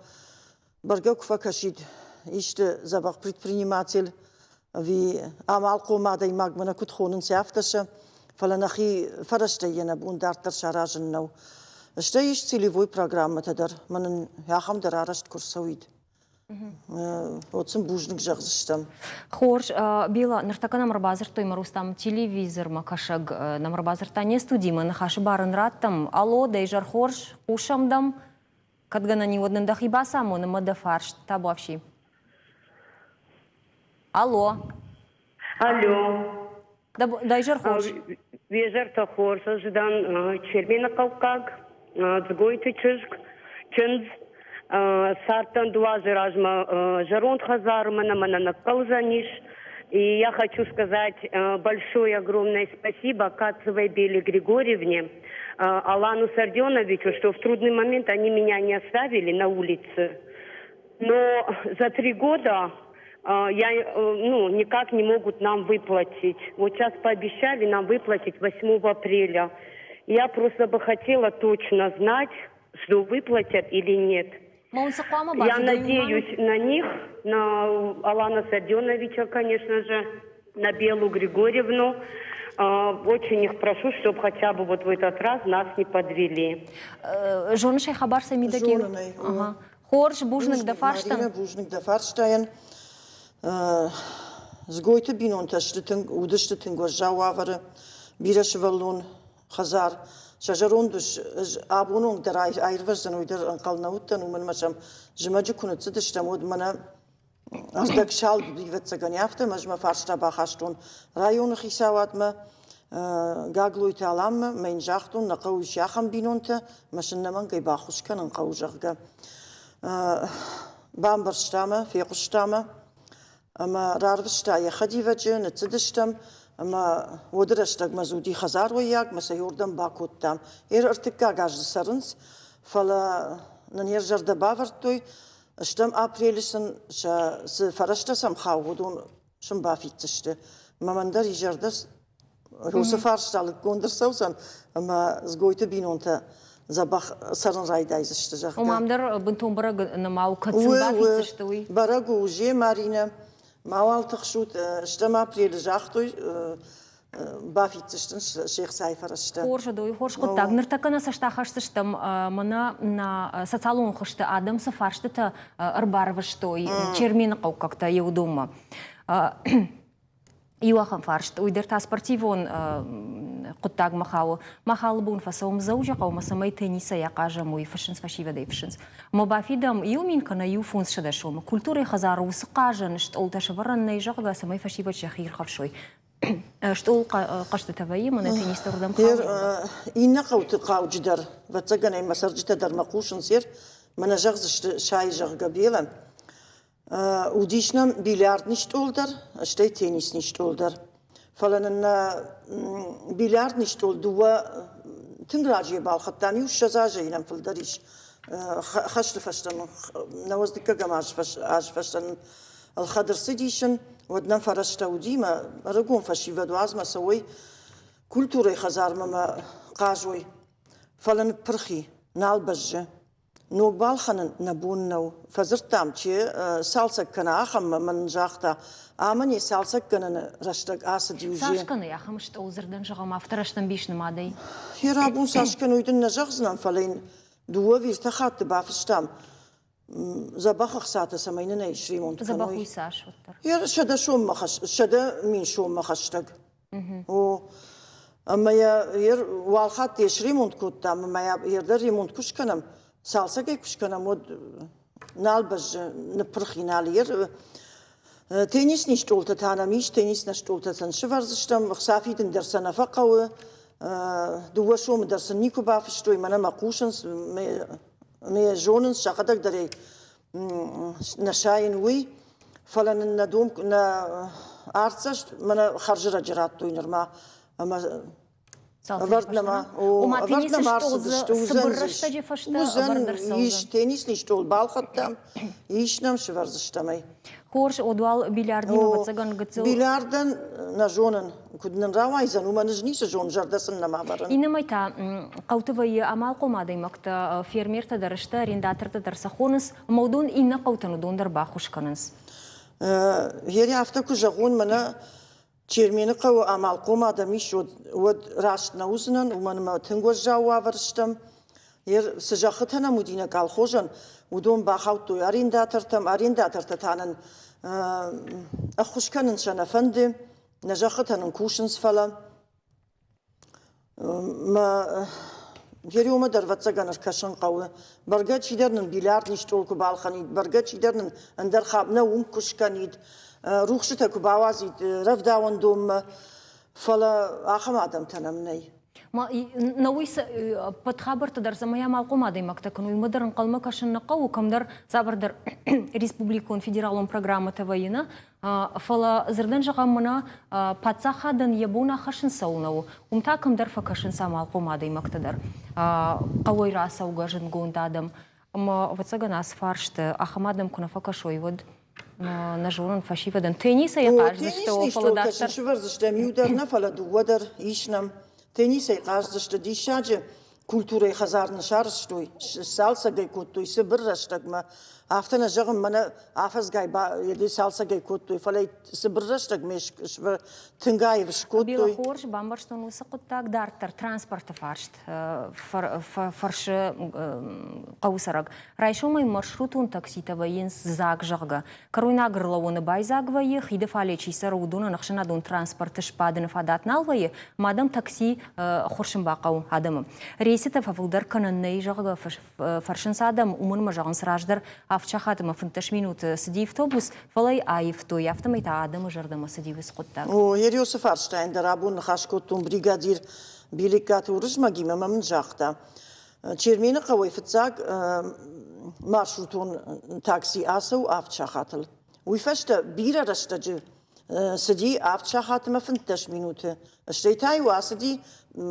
бӕргӕ куы фӕкӕсид исты дзӕбӕх предприниматель ӕви амалхъом адӕймаг мӕнӕ куыд хонынц, афтӕ сӕ, фӕлӕ нӕхи фӕрӕзтӕй йӕ нӕ бон дарддӕр саразын нӕу. Стӕй ис целевой программӕтӕ дӕр, мӕнӕн ахӕм дӕр арӕзт куы рцӕуид. Вот сын бузныг зӕгъдзыстӕм. Хорз, Бела, ныртӕккӕ нӕм ӕрбадзырдтой мӕ Рустам телевизормӕ кӕсӕг нӕм ӕрбадзырдта не студимӕ, ныхасы бар ын раттӕм. Алло, дӕ изӕр хорз, хъусӕм дӕм. Кӕд гӕнӕн и, уӕд нын дӕхи бацамон ӕмӕ дӕ фарст табуафси. Алло. Алло. Дӕ изӕр хорз. Уе зӕртӕ хорз. Ӕз дӕн Чермены хъӕуккаг, Дзгойты чызг, чындз. Цардтӕн дыууӕ азы размӕ зӕронд хӕдзары, мӕнӕ мӕнӕ ныккӕлдзӕнис. И я хочу сказать большое огромное спасибо Кацевой Беле Григорьевне, Алану Сарденовичу, что в трудный момент они меня не оставили на улице. Но за 3 года я, ну, никак не могут нам выплатить. Вот сейчас пообещали нам выплатить 8 апреля. Я просто бы хотела точно знать, что выплатят или нет. Я надеюсь на них, на Алана Саденовича, конечно же, на Белу Григорьевну. Очень их прошу, чтобы хотя бы вот в этот раз нас не подвели. Зоныс ӕй хабар сӕ мидӕг? Хорз, бузныг дӕ фарстӕн. Бузныг дӕ фарстайӕн. Дзгойты бинонтӕ сты тынг, уыдысты тынг уӕззау уавӕры. Бирӕ сывӕллон хӕдзар. Сӕ зӕронд ус ӕз абон онг дӕр аирвӕздзӕн, уый дӕр ӕнхъӕл нӕ уыдтӕн, уымӕн ӕмӕ сӕм зымӕджы куы ныццыдыстӕм, уӕд мӕнӕ ӕрдӕг салд уыди, ӕвӕццӕгӕн, афтӕ ӕз мӕ фарста бахастон районы хицауадмӕ, Гаглойты Аламмӕ, мӕ йын загътон, нӕ хъӕуы ис ахӕм бинонтӕ, мӕ сын ӕнӕмӕнгӕй баххуыс кӕнын хъӕуы, зӕгъгӕ. Бамбӕрста мӕ, фехъуыста мӕ ӕмӕ рарвыста йӕ хӕдивӕджы, ныццыдыстӕм ӕмӕ уӕды рӕстӕгмӕ дзы уыди хӕдзаруӕййаг, мӕ сӕ иуырдӕм бакодтам. Ер ӕртыккаг аз дзы цӕрынц, фӕлӕ нын йӕ зӕрдӕ бавӕрдтой, стӕм апрелы сын сӕ цы фӕрӕзтӕ сӕм хауы, уыдон сын бафиддзысты. Мӕ мӕн дӕр изӕрдӕ уыцы фарста лыггонд ӕрцӕудзӕн ӕмӕ Дзгойты бинонтӕ дзӕбӕх цӕрын райдайдзысты, зӕгъгӕ. Ома ам дӕр бынтон бӕрӕг нӕма у, кӕд сын бафиддзысты, уый? Бӕрӕг у, же, Маринӕ, мауал тыхсут, стӕм апрелы загътой, бафиддзысты се хцайы фӕрӕзтӕ. Хорз, Адой, хорз хъуыддаг. Ныртӕккӕ нӕ цӕст ахӕсдзыстӕм, мӕнӕ нӕ социалон хызты адӕм цы фарстытӕ ӕрбарвыстой Чермены хъӕуккӕгтӕ еудоммӕ. Иу ахӕм фарст, уый дӕр та спортивон хъуыддагмӕ хауы. Мах алы бон фӕцӕуӕм Дзӕуджыхъӕумӕ, цӕмӕй теннисӕй ахъазӕм, уый фыссынц фӕсивӕдӕй фыссынц. Ӕмӕ бафидӕм 1000 кӕнӕ 1500 сомы. Культурӕйы хӕдзары уыцы хъазӕн стъолтӕ сӕвӕрӕн нӕй, зӕгъгӕ, цӕмӕй фӕсивӕд сӕхи ирхӕфсой. Стъол хъӕзтытӕ вӕййы, мӕнӕ теннисты уырдӕм хауы. Иннӕ хъӕуты хъауджыдӕр, ӕвӕццӕгӕн ӕй мӕ цӕрджытӕ дӕр мӕ хъусынц, мӕнӕ зӕгъдзысты сайы, зӕгъгӕ, Белӕ. Уыдис нӕм бильярдный стъол дӕр, стӕй теннисный стъол дӕр. Фӕлӕ нын нӕ бильярдный стъол дыууӕ тынг раджы балхӕдтам, иу 20 азӕй нӕм фылдӕр ис. Хӕсты фӕстӕ нӕуӕдз дыккӕгӕм аз фӕстӕ нын Ӕлхӕд ӕрцыдис ын, уӕд нӕм фӕрӕзтӕ уыди мӕ ӕрыгон фӕсивӕд уадзмӕ цӕуой культурӕйы хӕдзармӕ мӕ хъазой. Фӕлӕ ныппырх и, нал бӕззы. Ног балхӕнын нӕ бон нӕу. Фӕдзырдтам, чи цалцӕг кӕна, ахӕммӕ мӕн загъта, ӕмӕ не цалцӕггӕнӕны рӕстӕг ацыди уже. Цас кӕны ахӕм стъол дзырдӕн зӕгъӕм, афтӕ рӕстӕмбис нымадӕй? Йӕ рабон цас кӕны, уый дын нӕ зӕгъдзынӕн, фӕлӕ йын дыууӕ ӕви ӕртӕ хатты бафыстам, дзӕбӕх ӕхцатӕ, цӕмӕй нын ӕй сремонт кӕной. Дзӕбӕх уый цас уӕддӕр? Йӕ 100 000 соммӕ хӕстӕг. О, ӕмӕ йӕ уал хатты йӕ сремонт кодтам, ӕмӕ йӕ дӕр ремонт куы скӕнӕм, цалцӕгӕй куы скӕнӕм, уӕд нал бӕззы, ныппырх и нал. Теннисный стъолтӕ та нӕм ис, теннисный стъолтӕ сын сывӕрдзыстӕм, ӕхца фидын дӕр сӕ нӕ фӕхъӕуы, дыууӕ сомы дӕр сын никуы бафыстой, мӕнӕ мӕ хъусынц, мӕ зонынц, сӕхӕдӕг дӕр ӕй нӕ сайын уый, фӕлӕ нын нӕ дом нӕ артдзӕст мӕнӕ хӕрзрӕджы радтой нырма ӕмӕ ӕвӕрд нӕма ӕвӕрд нӕма ӕрцыдысты. Уыдзӕн ис теннисный стъол балхӕдтам, ис нӕм, сывӕрдзыстӕм ӕй. Хорз, одуал бильярдимӕ ӕвӕццӕгӕн гыццыл. Бильярдӕн нӕ зонын, куыд нын рауайдзӕн, уымӕн ӕз ницы зонын, зӕрдӕ сын нӕма вӕрын. Иннӕмӕй та хъӕуты вӕййы амалхъом адӕймӕгтӕ, фермертӕ дӕр сты, арендатортӕ дӕр сӕ хонынц, ӕмӕ уыдон иннӕ хъӕутӕн уыдон дӕр баххуыс кӕнынц. Гери, афтӕ куы зӕгъон, мӕнӕ Чермены хъӕуы амалхъом адӕм ис, уӕд раст нӕ уыдзынӕн, уымӕн ӕмӕ тынг уӕззау уавӕр стӕм. Цы зӕххытӕ нӕм уыди нӕ колхозӕн, уыдон бахаудтой арендатортӕм. Арендатортӕ та нын ӕххуыс кӕнын сӕ нӕ фӕнды, нӕ зӕххытӕ нын кусынц, фӕлӕ мӕ Гериомӕ дӕр ӕвӕццӕгӕн ӕркӕсын хъӕуы. Бӕргӕ чидӕр нын бильярдный стъол куы балхӕнид, бӕргӕ чидӕр нын ӕндӕр хаб нӕ уынг куы скӕнид, рухсытӕ куы бауадзид рӕвдауӕндонмӕ, фӕлӕ ахӕм адӕмтӕ нӕм нӕй. Нӕ уый ӕппӕт хабӕрттӕ дӕр цӕмӕй амалхъом адӕймӕгтӕ кӕной, уымӕ дӕр ӕнхъӕлмӕ кӕсын нӕ хъӕуы, кӕмдӕр цавӕрдӕр республикон федералон программӕтӕ вӕййы, нӕ? Фӕлӕ дзырдӕн зӕгъӕм, мӕнӕ паддзахадӕн йӕ бон ахӕссын цӕуылнӕ у, уым та кӕмдӕр фӕкӕсынц амалхъом адӕймӕгтӕ дӕр, хъӕуӕй рацӕугӕ зындгонд адӕм. Ӕмӕ, ӕвӕццӕгӕн, ацы фарсты ахӕм адӕм куы нӕ фӕкӕсой, уӕд нӕ зонын фӕсивӕдӕн теннисӕй хъаздзысты, фӕлӕ дарддӕр сывӕрдзыстӕм иу дӕр нӕ, фӕлӕ дыууӕ дӕр ис нӕм. Теннисӕй хъаздзысты диссаджы культурӕйы хӕдзар нӕ сарӕзтой, сцалцӕг ӕй кодтой цыбыр рӕстӕгмӕ. Афтӕ нӕ зӕгъын, мӕнӕ афӕдзгай цалцӕг ӕй кодтой, фӕлӕ цыбыр рӕстӕгмӕ тынг аив скодтой. Била хорз бамбӕрстон уыцы хъуыддаг. Дарддӕр транспорты фарст фӕрсы хъӕуы цӕрӕг. Райсомӕй маршрутон такситӕ вӕййынц дзаг, зӕгъгӕ. Кӕройнаг ӕрлӕууӕны байдзаг вӕййы, хиды фале чи цӕры, уыдонӕн ӕхсӕнадон транспорты сбадыны фадат нал вӕййы, мадам такси хуырсын бахъӕуы адӕмы. Рейсытӕ фӕфылдӕр кӕнӕн нӕй, зӕгъгӕ, фӕрсынц адӕм, уымӕн ӕмӕ зӕгъынц, раздӕр авд сахат ӕмӕ 15 минуты цыди автобус, фӕлӕ йӕ аивтой, афтӕмӕй та адӕмы зӕрдӕмӕ цыди уыцы хъуыддаг. О, Ериосы фарстайӕн дӕр абон ныхас кодтон бригадир Биликкаты Уырызмӕгимӕ ӕмӕ мын загъта, Чермены хъӕуӕй фыццаг маршрутон такси ацӕуы авд сахатыл. Уый фӕстӕ бирӕ рӕстӕджы цыди авд сахатмӕ 15 минуты, стӕй та-иу ацыди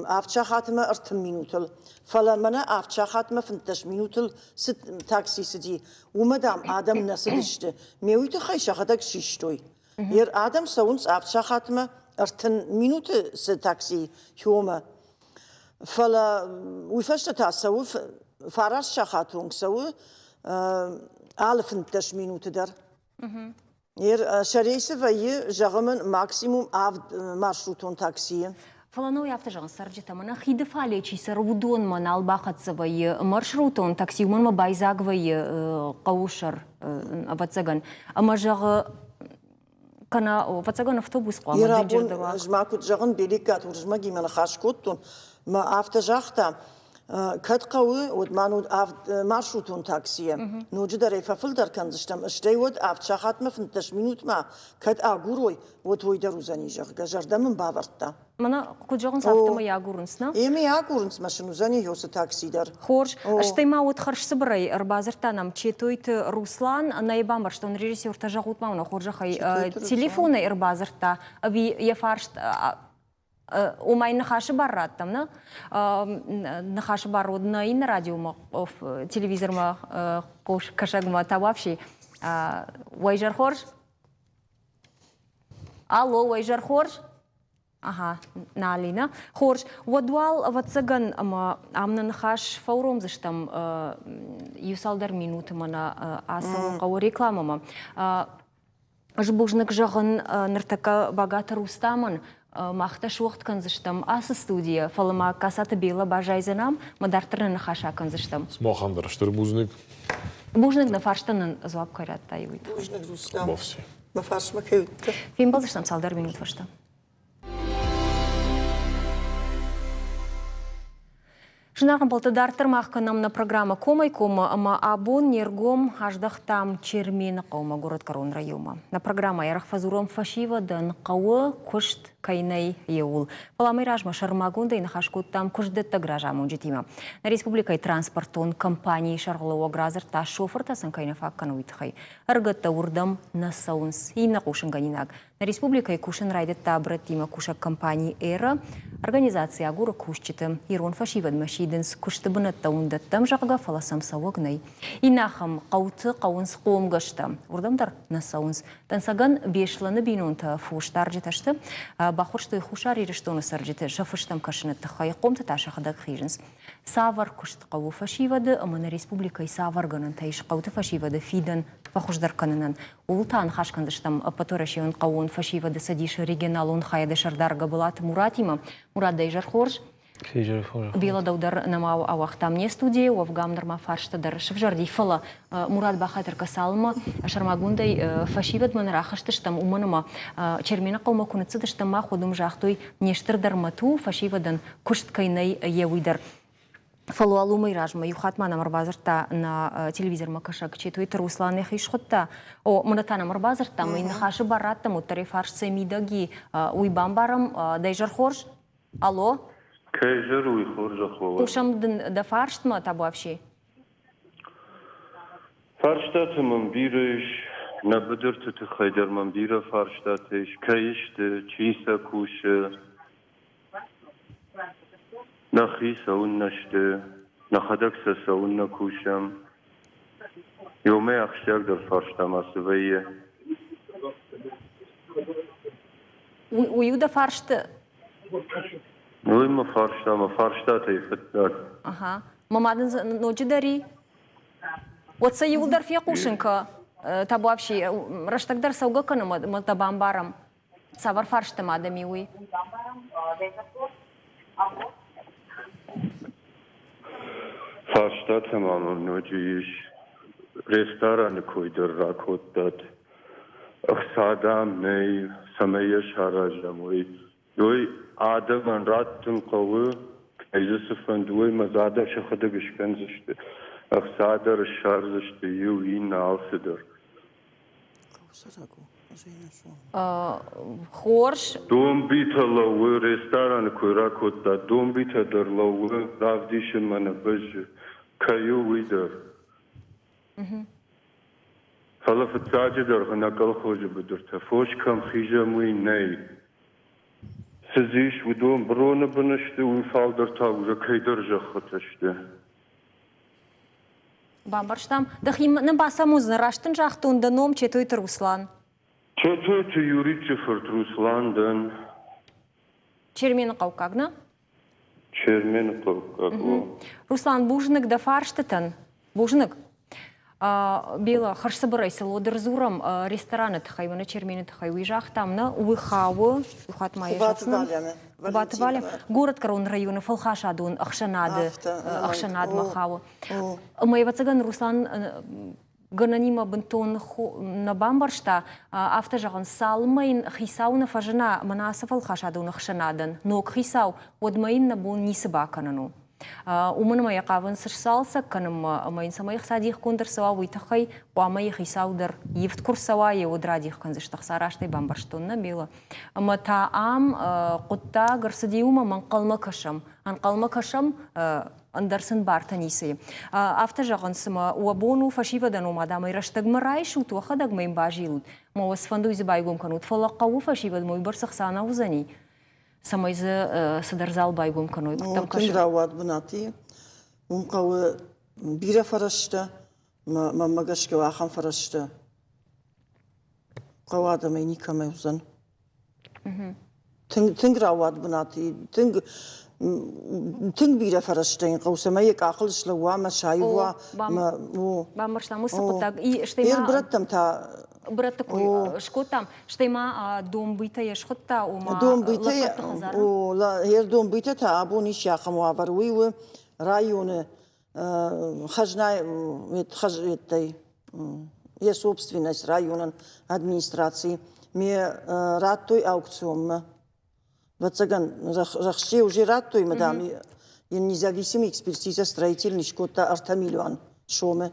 авд сахатмӕ 30 минутыл. Фӕлӕ мӕнӕ авд сахатмӕ 15 минутыл цы такси цыди, уымӕ, дам, адӕм нӕ цыдысты. Ме уый тыххӕй сӕхӕдӕг систой. Ер адӕм цӕуынц авд сахатмӕ 30 минуты цы такси хиомӕ. Фӕлӕ уый фӕстӕ та цӕуы фараст сахаты онг цӕуы алы 15 минуты дӕр. Сӕ рейсы вӕййы, зӕгъы мын, максимум авд маршрутон таксийы. Фӕлӕ нӕ уый афтӕ зӕгъынц цӕрджытӕ, мӕнӕ хиды фале чи цӕры, уыдонмӕ нал бахӕццӕ вӕййы маршрутон такси, уымӕн ма байдзаг вӕййы хъӕуы сӕр, ӕвӕццӕгӕн. Ӕмӕ зӕгъы, кӕнӕ, ӕвӕццӕгӕн, автобус хъуамӕ дынджырдӕр уа. Ӕз ма куыд зӕгъын, Беликкаты Уырызмӕгимӕ ныхас кодтон, мӕ афтӕ загъта, кӕд хъӕуы, уӕд ма авд маршрутон таксийӕ ноджыдӕр ӕй фӕфылдӕр кӕндзыстӕм, стӕй уӕд авд сахатмӕ 15 минутмӕ кӕд агурой, уӕд уый дӕр уыдзӕни, зӕгъгӕ, зӕрдӕ мын бавӕрдта. Мӕнӕ куыд зӕгъынц, афтӕмӕй агурынц, нӕ? Ӕмӕ агурынц, мӕ сын уыдзӕни уыцы такси дӕр. Хорз. Стӕй ма уӕд хӕрзцыбырӕй ӕрбадзырдта нӕм Четойты Руслан. Нӕ йӕ бамбӕрстон, режиссертӕ зӕгъут ма уын хорзӕхӕй, телефонӕй ӕрбадзырдта ӕви йӕ фарст ома йын ныхасы бар раттӕм, нӕ? Ныхасы бар уыд нӕ иннӕ радиомӕ, телевизормӕ кӕсӕгмӕ Табуафси. Уӕ изӕр хорз? Алло, уӕ изӕр хорз? Ага, нал и, нӕ? Хорз. Уӕд уал, ӕвӕццӕгӕн, ӕмӕ ам нӕ ныхас фӕуромдзыстӕм иу цалдӕр минуты мӕнӕ ацӕуын хъӕуы рекламӕмӕ. Ӕз бузныг зӕгъын ныртӕккӕ Багаты Рустамӕн, мах дӕ суӕгъд кӕндзыстӕм ацы студийӕ, фӕлӕ ма Касаты Белла баззайдзӕн ам, мӕ дарддӕр нӕ ныхас акӕндзыстӕм. Сымахӕн дӕр стыр бузныг. Бузныг нӕ фарстӕн нын дзуапп кӕй радтай, уый тыххӕй. Бузныг, Рустам. Мӕ фарсмӕ кӕй уыдтӕ. Фембӕлдзыстӕм цалдӕр минут фӕстӕ. Зынаргъ ӕмбӕлттӕ, дарддӕр мах кӕнӕм нӕ программӕ Комӕй-коммӕ ӕмӕ абон не ргом аздӕхтам Чермены хъӕумӕ горӕтгӕрон районмӕ. Нӕ программӕйы арӕх фӕдзурӕм фӕсивӕдӕн хъӕуы куыст кӕй нӕй, еуыл. Фӕлӕ амӕй размӕ сӕрмагондӕй ныхас кодтам куыстдӕттӕг разамонджытимӕ. Нӕ республикӕйы транспортон компанийы сӕргълӕууӕг радзырдта, шофыртӕ сын кӕй нӕ фаг кӕны, уый тыххӕй. Ӕрыгӕттӕ уырдӕм нӕ цӕуынц. Иннӕ хъусынгӕнинаг Нӕ республикӕйы кусын райдыдта брӕттимӕ кусӕг компани «Эра». Организаци агуры кусджыты. Ирон фӕсивӕдмӕ сидынц, куысты бынӕттӕ уын дӕттӕм, зӕгъгӕ, фӕлӕ сӕм цӕуӕг нӕй. Иннӕ ахӕм хъӕуты хъӕуынц хъомгӕстӕ. Уырдӕм дӕр нӕ цӕуынц. Дӕнцӕгӕн Беслӕны бинонтӕ фосдарджытӕ сты. Баххуырстой Хуссар Ирыстоны цӕрджыты сӕ фыстӕм кӕсыны тыххӕй. Хъомты та сӕхӕдӕг хизынц. Цавӕр куыст хъӕуы фӕсивӕды ӕмӕ нӕ республикӕйы цавӕр гӕнӕнтӕ ис хъӕуты фӕсивӕды фидӕн фӕхуыздӕр кӕнынӕн? Ууыл та ныхас кӕндзыстӕм Ӕппӕтуӕрӕсейон хъӕууон фӕсивӕды цӕдисы регионалон хайады сӕрдар Гӕбӕлаты Муратимӕ. Мурат, дӕ изӕр хорз. Бела дӕу дӕр нӕма ауагътам не студийы, уӕвгӕ ам нырма фарста дӕр сывзӕрди, фӕлӕ Мурат бахатыр кӕ цалынмӕ сӕрмагондӕй фӕсивӕдмӕ нӕ рахызтыстӕм, уымӕн ӕмӕ Чермены хъӕумӕ куы ныццыдыстӕм, мах уӕд уым загътой, не стырдӕр мӕт у, фӕсивӕдӕн куыст кӕй нӕй, йе уый дӕр. Фӕлӕ уал уымӕй размӕ иу хатт ма нӕм ӕрбадзырдта нӕ телевизормӕ кӕсӕг Четойты Руслан йӕхи схуыдта. О, мӕнӕ та нӕм ӕрбадзырдта, мӕ ныхасы бар раттӕм, уӕддӕр йӕ фарст сӕ мидӕг и, уый бамбарӕм. Дӕ изӕр хорз? Алло? Кӕй изӕр уый хорзӕх уӕ Хъусӕм дын дӕ фарстмӕ, табуафси. Фарстатӕ мӕм бирӕ ис. Нӕ быдырты тыххӕй дӕр мӕм бирӕ фарстатӕ ис. Кӕй сты, чи сӕ кусы, Нӕхи цӕуыннӕ сты, нӕхӕдӕг сӕ цӕуыннӕ кусӕм? Иумӕ ахсджиагдӕр фарста ма цы вӕййы? Уый у дӕ фарсты? Уый мӕ фарста, мӕ фарстатӕй фыццаг. Ага. Мӕ мад ын ноджыдӕр и? Уӕд сӕ иуылдӕр фехъусын кӕ, табуафси, рӕстӕг дӕр цӕугӕ кӕны, мӕ дӕ бамбарӕм. Цавӕр фарста ма дӕм и уый? Фарстатӕ ма мӕм ноджы ис. Рестораны кой дӕр ракодтат. Ӕхца, дам, нӕй, цӕмӕй йӕ саразӕм, уый. Уый адӕмӕн раттын хъӕуы, кӕй дзы цы фӕнды, уый ӕмӕ дзы адӕм сӕхӕдӕг скӕндзысты. Ӕхца дӕр ссардзысты иу, иннӕ, алцыдӕр. Хорз. Домбитӕ лӕууы, рестораны кой ракодта, домбитӕ дӕр лӕууы, равдисынмӕ нӕ бӕззы, кӕй у, уый дӕр. Фӕлӕ фыццаджыдӕр нӕ колхозы быдыртӕ фос кӕм хизӕм, уый нӕй. Цы дзы ис, уыдон броны бын сты, уый фалдӕр та уже кӕйдӕр зӕххытӕ сты. Бамбӕрстам. Дӕхи нын бацамондзынӕ, раст дын загътон дӕ ном Четойты Руслан. Четойты Юричы фырт Руслан дӕн. Чермены хъӕуккаг, нӕ? Чермены хъӕуккаг, о. Руслан, бузныг дӕ фарстытӕн. Бузныг. Бела, хӕрзцыбырӕй цы лодыр дзурӕм рестораны тыххӕй, мӕнӕ Чермены тыххӕй, уый загътам, нӕ? Уый хауы, иу хатт ма йӕ зӕгъдзынӕн. Хуыбаты Валя, горӕтгӕрон районы фӕлхасадон ӕхсӕнады ӕхсӕнадмӕ хауы. Ӕмӕ, ӕвӕццӕгӕн, Руслан гӕнӕнимӕ бынтон нӕ бамбӕрста, афтӕ зӕгъын, цалынмӕ йын хицау нӕ фӕзына мӕнӕ ацы фӕлхасадон ӕхсӕнадӕн, ног хицау, уӕдмӕ йын нӕ бон ницы бакӕнын у. Уымӕн ӕмӕ йӕ хъавынц сцалцӕг кӕнынмӕ ӕмӕ йын цӕмӕй ӕхца дихгонд ӕрцӕуа, уый тыххӕй хъуамӕ йӕ хицау дӕр ивд куы рцӕуа, йӕ уд радих кӕндзысты ӕхца растӕй бамбӕрстон, нӕ, Бела? Ӕмӕ та ам хъуыддаг ӕрцыди уымӕ, ӕмӕ ӕнхъӕлмӕ кӕсӕм. Ӕнхъӕлмӕ кӕсӕм, ӕндӕр сын бартӕ ницы и. Афтӕ зӕгъын, цыма уӕ бон у фӕсивӕдӕн ома адӕмӕй рӕстӕгмӕ райсут, уӕхӕдӕг ма йын базилут, ӕмӕ уӕ цыфӕнды дзы байгом кӕнут, фӕлӕ хъӕуы фӕсивӕдмӕ уыйбӕрц ӕхца нӕ уыдзӕни, цӕмӕй дзы цыдӕр зал байгом кӕной. Куыдтӕм кӕсы? Тынг рӕуӕд бынат и. Уым хъӕуы бирӕ фӕрӕзтӕ, мӕнмӕ гӕсгӕ ахӕм фӕрӕзтӕ хъӕуы адӕмӕй никӕмӕй уыдзӕн. Тынг, тынг рауад бынат, тынг тынг бирӕ фӕрӕзтӕ йын хъӕуы, цӕмӕй йӕ къахыл слӕууа ӕмӕ саив уа. Бамбӕрстам уыцы хъуыддаг. Йе рбырӕттӕм та бырӕтты кой скодтам, стӕй ма домбыйтӕ йӕ схуыдта, ома домбыйтӕ, йе домбыйтӕ та абон ис ахӕм уавӕр. Уый у районы хӕзнайы хӕзӕттӕй йӕ собственность районӕн администраци ме радтой аукционмӕ. Ӕвӕццӕгӕн, рӕхсджы уже радтой мӕ, дам, йын независимый экспертиза строительный скодта ӕртӕ миллион сомы.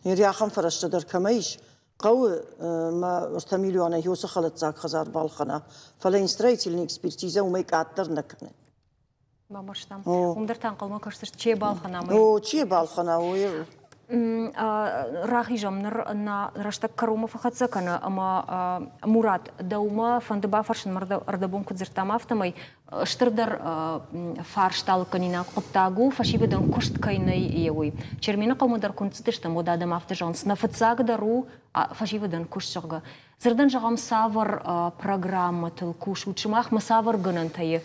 Йе ахӕм фӕрӕзтӕ дӕр кӕмӕ ис, хъӕуы мӕ ӕртӕ миллионӕй уыцы хӕлӕтдзаг хӕдзар балхӕна, фӕлӕ йын строительный экспертиза уымӕй къаддӕр нӕ кӕны. Бамбӕрстам. Уым дӕр та ӕнхъӕлмӕ кӕсдзысты, чи балхӕна. О, чи балхӕна, уый. Рахизӕм ныр нӕ рӕстӕг кӕронмӕ фӕхӕццӕ кӕны ӕмӕ Мурат, дӕумӕ фӕнды бафӕрсын, ӕрдӕбон куыд дзырдтам, афтӕмӕй стырдӕр фарста лыггӕнинаг хъуыддаг у, фӕсивӕдӕн куыст кӕй нӕй, йе уый. Чермены хъӕумӕ дӕр куы ныццыдыстӕм, уӕд адӕм афтӕ зӕгъынц, нӕ фыццагдӕр у фӕсивӕдӕн куыст, зӕгъгӕ. Дзырдӕн зӕгъӕм, цавӕр программӕтыл кусут сымахмӕ, цавӕр гӕнӕнтӕ и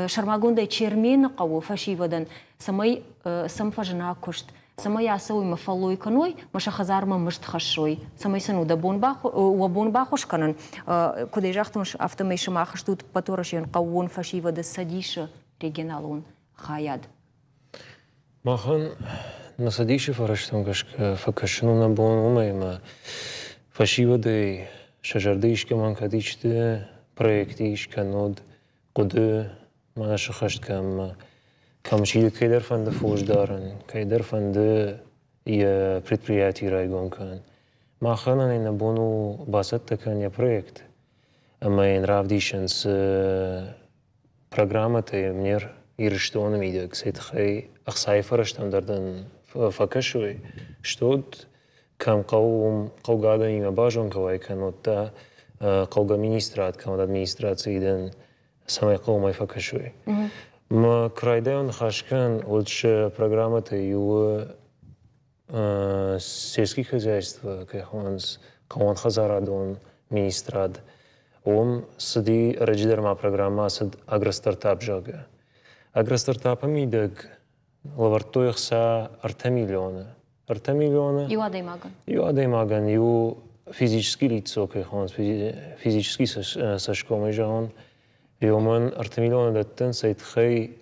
сӕрмагондӕй Чермены хъӕуы фӕсивӕдӕн, цӕмӕй сӕм фӕзына куыст, цӕмӕй ацӕуой мӕ фӕллой кӕной, мӕ сӕ хӕдзармӕ мызд хӕссой, цӕмӕй сын уӕ бон баххуыс кӕнын. Куыд ӕй загътон, афтӕмӕй сымах стут Пӕтуӕрӕсейон хъӕууон фӕсивӕды цӕдисы регионалон хайад. Махӕн нӕ цӕдисы фӕрӕзтӕм гӕсгӕ фӕкӕсын у нӕ бон уымӕй ӕмӕ фӕсивӕдӕй сӕ зӕрдӕ искӕмӕн кӕд исты проект ис, кӕннод хъуыды ма сыххӕст кӕм кӕм чи кӕйдӕр фӕнды фос дарын, кӕйдӕр фӕнды йӕ предприяти райгом кӕнын. Махӕн ӕй нӕ бон у бацӕттӕ кӕнын йӕ проект ӕмӕ йын равдисын, цы программӕтӕ йӕм не Ирыстоны мидӕг, цӕй тыххӕй ӕхцайы фӕрӕзтӕм дӕр дын фӕкӕсой, стод кӕм хъӕуы, уым хъӕугӕ адӕмимӕ базонгӕ уай, кӕннод та хъӕугӕ министрад, кӕнӕ администрацийы дын цӕмӕй хъӕуы, уымӕй фӕкӕсой. Мӕ куы райдайон ныхас кӕнын, уӕд сӕ программӕтӕй иуы сельский хозяйство, кӕй хонынц, хъӕууонхӕдзарадон министрад, уым цыди ӕрӕджы дӕр ма программӕ ацыд Агростартап, зӕгъгӕ. Агростартапы мидӕг лӕвӕрдтой ӕхца ӕртӕ миллионы. Ӕртӕ миллионы. Иу адӕймагӕн. Иу адӕймагӕн, иу физический лицо кӕй хонынц, физический цӕсгомӕй зӕгъон, уымӕн ӕртӕ миллионы дӕттынц, цӕй тыххӕй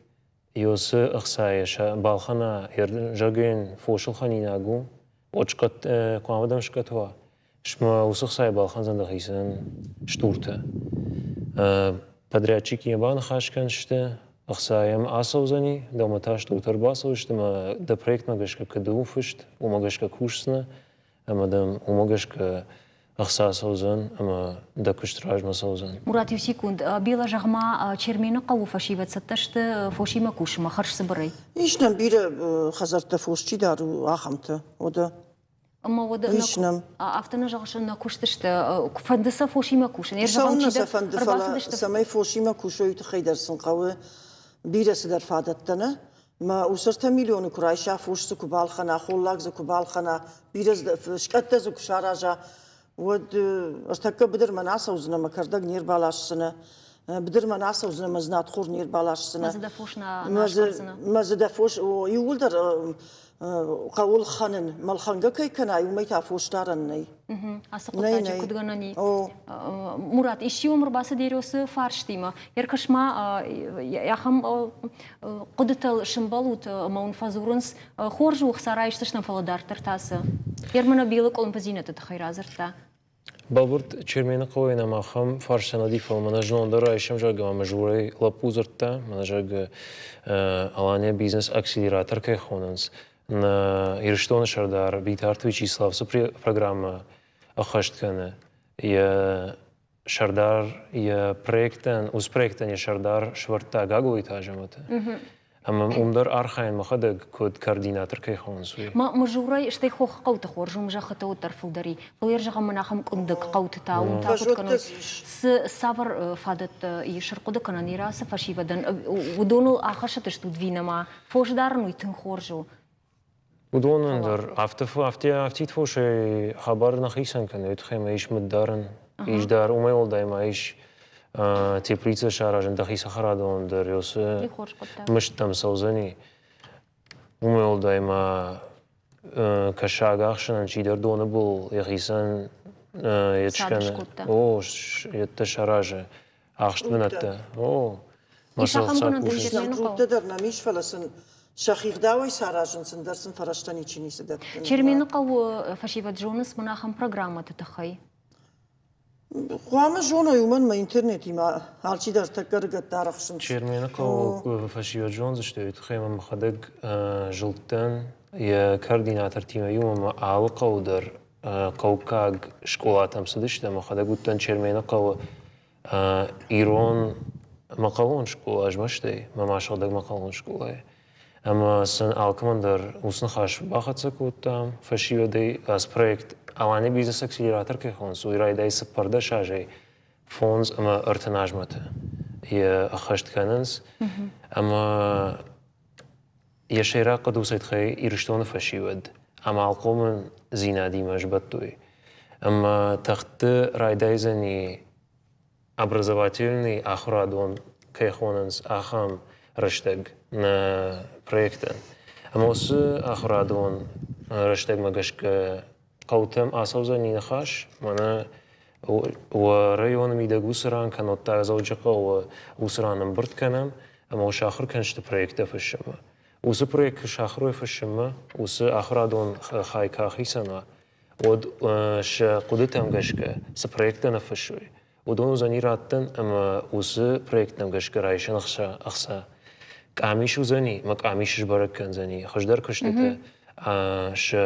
Иосы ӕхцайӕ сӕ балхӕна, зӕгъгӕ йын фосылхӕнинаг у, уӕд хъуамӕ дӕм скъӕт уа. Смӕ уыцы хцайӕ балхӕндзӕн дӕхицӕн стуртӕ. Подрядчикимӕ баныхас кӕндзысты, ӕхца йӕм ацӕудзӕни, дӕумӕ та стуртӕ ӕрбацӕудзысты ӕмӕ дӕ проектмӕ гӕсгӕ куыд у фыст, уымӕ гӕсгӕ кусдзынӕ ӕмӕ дӕм уымӕ гӕсгӕ ӕхца цӕудзӕн ӕмӕ дӕ куыст размӕ цӕудзӕн. Мурат, иу секунд. Бела, зӕгъ-ма, Чермены хъӕуы фӕсивӕд цӕттӕ сты фосимӕ кусынмӕ хӕрзцыбырӕй? Ис нӕм бирӕ хӕдзӕрттӕ фос чи дары, ахӕмтӕ. Уӕдӕ Ӕмӕ уӕдӕ Ис нӕм. Афтӕ нӕ зӕгъыс, нӕ куыст сты. Фӕнды сӕ фосимӕ кусын. Цӕуылнӕ сӕ фӕнды, фӕлӕ цӕмӕй фосимӕ кусой, уый тыххӕй дӕр сын хъӕуы бирӕ цыдӕр фадӕттӕ, нӕ? Мӕ ус ӕртӕ миллионы куы райса, фос дзы куы балхӕна, холлаг дзы куы балхӕна, бирӕ скъӕттӕ дзы куы сараза, уӕд ӕртӕккӕ быдырмӕ нӕ ацӕудзынӕ мӕ кӕрдӕг не рбаласдзынӕ, быдырмӕ нӕ ацӕудзынӕ мӕ знӕтхор не рбаласдзынӕ. Мӕ дзы дӕ фос нӕ скъӕрдзынӕ. Мӕ дзы дӕ фос иууылдӕр хъӕуы лхӕнын. Мӕ лхӕнгӕ кӕй кӕнай, уымӕй та фос дарӕн нӕй. Ацы хъуыддаджы куыд гӕнӕн и? Мурат, исчи уӕм ӕрбацыд Ересы фарстимӕ? Ӕркӕс ма, ахӕм хъуыдытыл сымбӕлут ӕмӕ уын фӕдзурынц, хорз у, ӕхца райсдзыстӕм, фӕлӕ дарддӕр та цы? Ермана Белы къуылымпыдзинӕдты тыххӕй радзырдта. Бӕлвырд Чермены хъӕуӕй нӕм ахӕм фарста нӕ уыди, фӕлӕ мӕнӕ знон дӕр райсӕм, зӕгъгӕ, ӕмӕ Журӕй лӕппу дзырдта, мӕнӕ, зӕгъгӕ, Алания бизнес-акселератор кӕй хонынц, нӕ Ирыстоны сӕрдар Битарты Вячеслав цы программӕ ӕххӕст кӕны, йӕ сӕрдар йӕ проектӕн, уыцы проектӕн йӕ сӕрдар сӕвӕрдта Гаглойты Азӕмӕты. Ӕмӕ уым дӕр архайын мӕхӕдӕг куыд координатор кӕй хонынц, уый. Мызурӕй, стӕй хохы хъӕуты хорз, уым зӕххытӕ уӕддӕр фылдӕр и. Фӕлӕ йӕ зӕгъӕм, мын ахӕм къуындӕг хъӕуты та уым та куыд кӕной? Цы цавӕр фадӕттӕ ис ӕрхъуыды кӕнӕн ира ацы фӕсивӕдӕн? Уыдоныл ахӕссыдыстут винӕмӕ? Фос дарын уый тынг хорз у. Уыдонӕн дӕр афтӕ афтид фосӕй хабар нӕ хицӕн кӕны, уый тыххӕй ма ис мыд дарын, ис дӕр, уымӕй уӕлдай ма ис. Теплицӕ саразын дӕхи цӕхӕрадон дӕр уыцы мыздтӕм цӕудзӕни. Уымӕй уӕлдай ма кӕсаг ахсынӕн чидӕр доны был йӕхицӕн йед скӕны. О, йедтӕ саразы ахст бынӕттӕ. О, Ис ахӕм гӕнӕнтӕ Чермены хъӕуы? Клубтӕ дӕр нӕм ис, фӕлӕ сын сӕхи гъдауӕй саразынц, ӕндӕр сын фӕрӕзтӕ ничи ницы дӕтты. Чермены хъӕуы фӕсивӕд зонынц мын ахӕм программӕты тыххӕй? Хъуамӕ зоной, уымӕн мӕ интернетимӕ алчидӕр тӕккӕ ӕрыгӕттӕ арӕхсынц. Чермены хъӕуы фӕсивӕд зондзысты, уый тыххӕй мӕ мӕхӕдӕг зылдтӕн йӕ координатортимӕ иумӕ мӕ алы хъӕуы дӕр хъӕуккаг скъолатӕм цыдысты. Мӕхӕдӕг уыдтӕн Чермены хъӕуы ирон мӕхъӕлон скъола змӕстӕй, мӕ ма сыгъдӕг мӕхъӕлон скъолайы. Ӕмӕ сын алкӕмӕн дӕр уыцы ныхас бахӕццӕ кодтам. Фӕсивӕдӕй ацы проект Алания бизнес-акселератор кӕй хонынц, уый райдайы 14 азӕй 35 азмӕты йӕ ӕххӕст кӕнынц. Ӕмӕ йӕ сӕйраг хъуыды у тыххӕй Ирыстоны фӕсивӕд амалхъомдзинадимӕ сбӕттой. Ӕмӕ тӕгъдты райдайдзӕни образовательный ахуырадон кӕй хонынц, ахӕм рӕстӕг нӕ проектӕн. Ӕмӕ уыцы ахуырадон рӕстӕгмӕ гӕсгӕ хъӕутӕм ацӕудзӕни ныхас, мӕнӕ уӕ районы мидӕг уыцы ран кӕннод та Дзӕуджыхъӕуы уыцы ран ӕмбырд кӕнӕм ӕмӕ сахуыр кӕнсты проекттӕ фыссынмӕ. Уыцы проект куы сахуыр уой фыссынмӕ, уыцы ахуырадон хай куы ахицӕн уа, уӕд сӕ хъуыдытӕм гӕсгӕ цы проекттӕ ныффыссой, уыдон уыдзӕни раттын ӕмӕ уыцы проекттӕм гӕсгӕ райсын ӕхца. Къамис уыдзӕни ӕмӕ къамис сбӕрӕг кӕндзӕни хуыздӕр куыстытӕ сӕ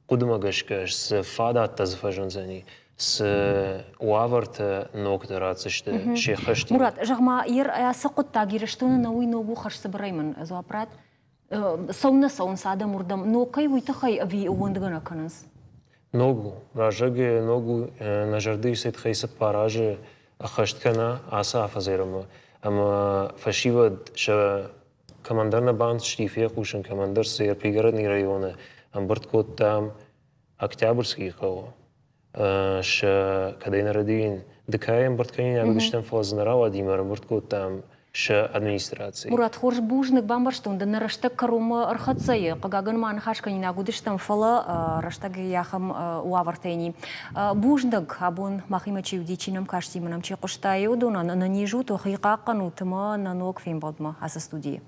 хъуыдымӕ гӕсгӕ цы фадӕттӕ дзы фӕзындзӕни, цы уавӕртӕ ногтӕ ратдзысты се ххӕстимӕ. Мурат, зӕгъ-ма, ацы хъуыддаг Ирыстоны нӕ уый ног у хӕрзцыбырӕй мын дзуапп ратт. Цӕуыннӕ цӕуынц адӕм уырдӕм? Ног кӕй уый тыххӕй ӕви ууӕндгӕ нӕ кӕнынц? Ног у. Раззаг ног у, нӕ зӕрдӕйы сӕ тыххӕй 4 азы ӕххӕст кӕна ацы афӕдзӕрмӕ. Ӕмӕ фӕсивӕд сӕ кӕмӕндӕр нӕ бантысти фехъусын, кӕмӕндӕр цы Пригородный районы ӕмбырд кодтам Октябрьскийы хъӕуы. Сӕ кӕдӕй нӕ рӕдийын, ды кӕй ӕмбырд кӕнинаг уыдыстӕм, фӕлӕ дзы нӕ рауадимӕ ӕрӕмбырд кодтам сӕ администрацийы. Мурат, хорз бузныг, бамбӕрстон дын, нӕ рӕстӕг кӕронмӕ ӕрхӕццӕ и. Хъыгагӕн ма ныхас кӕнинаг уыдыстӕм, фӕлӕ рӕстӕг ахӕм уавӕртӕй ни. Бузныг, абон махимӕ чи уыди, чи нӕм касти, мӕ нӕм чи хъуыста, уыдонӕн ӕнӕниз ут, уӕхи хъахъхъӕнут ӕмӕ нӕ ног фембӕлдмӕ ацы студийы.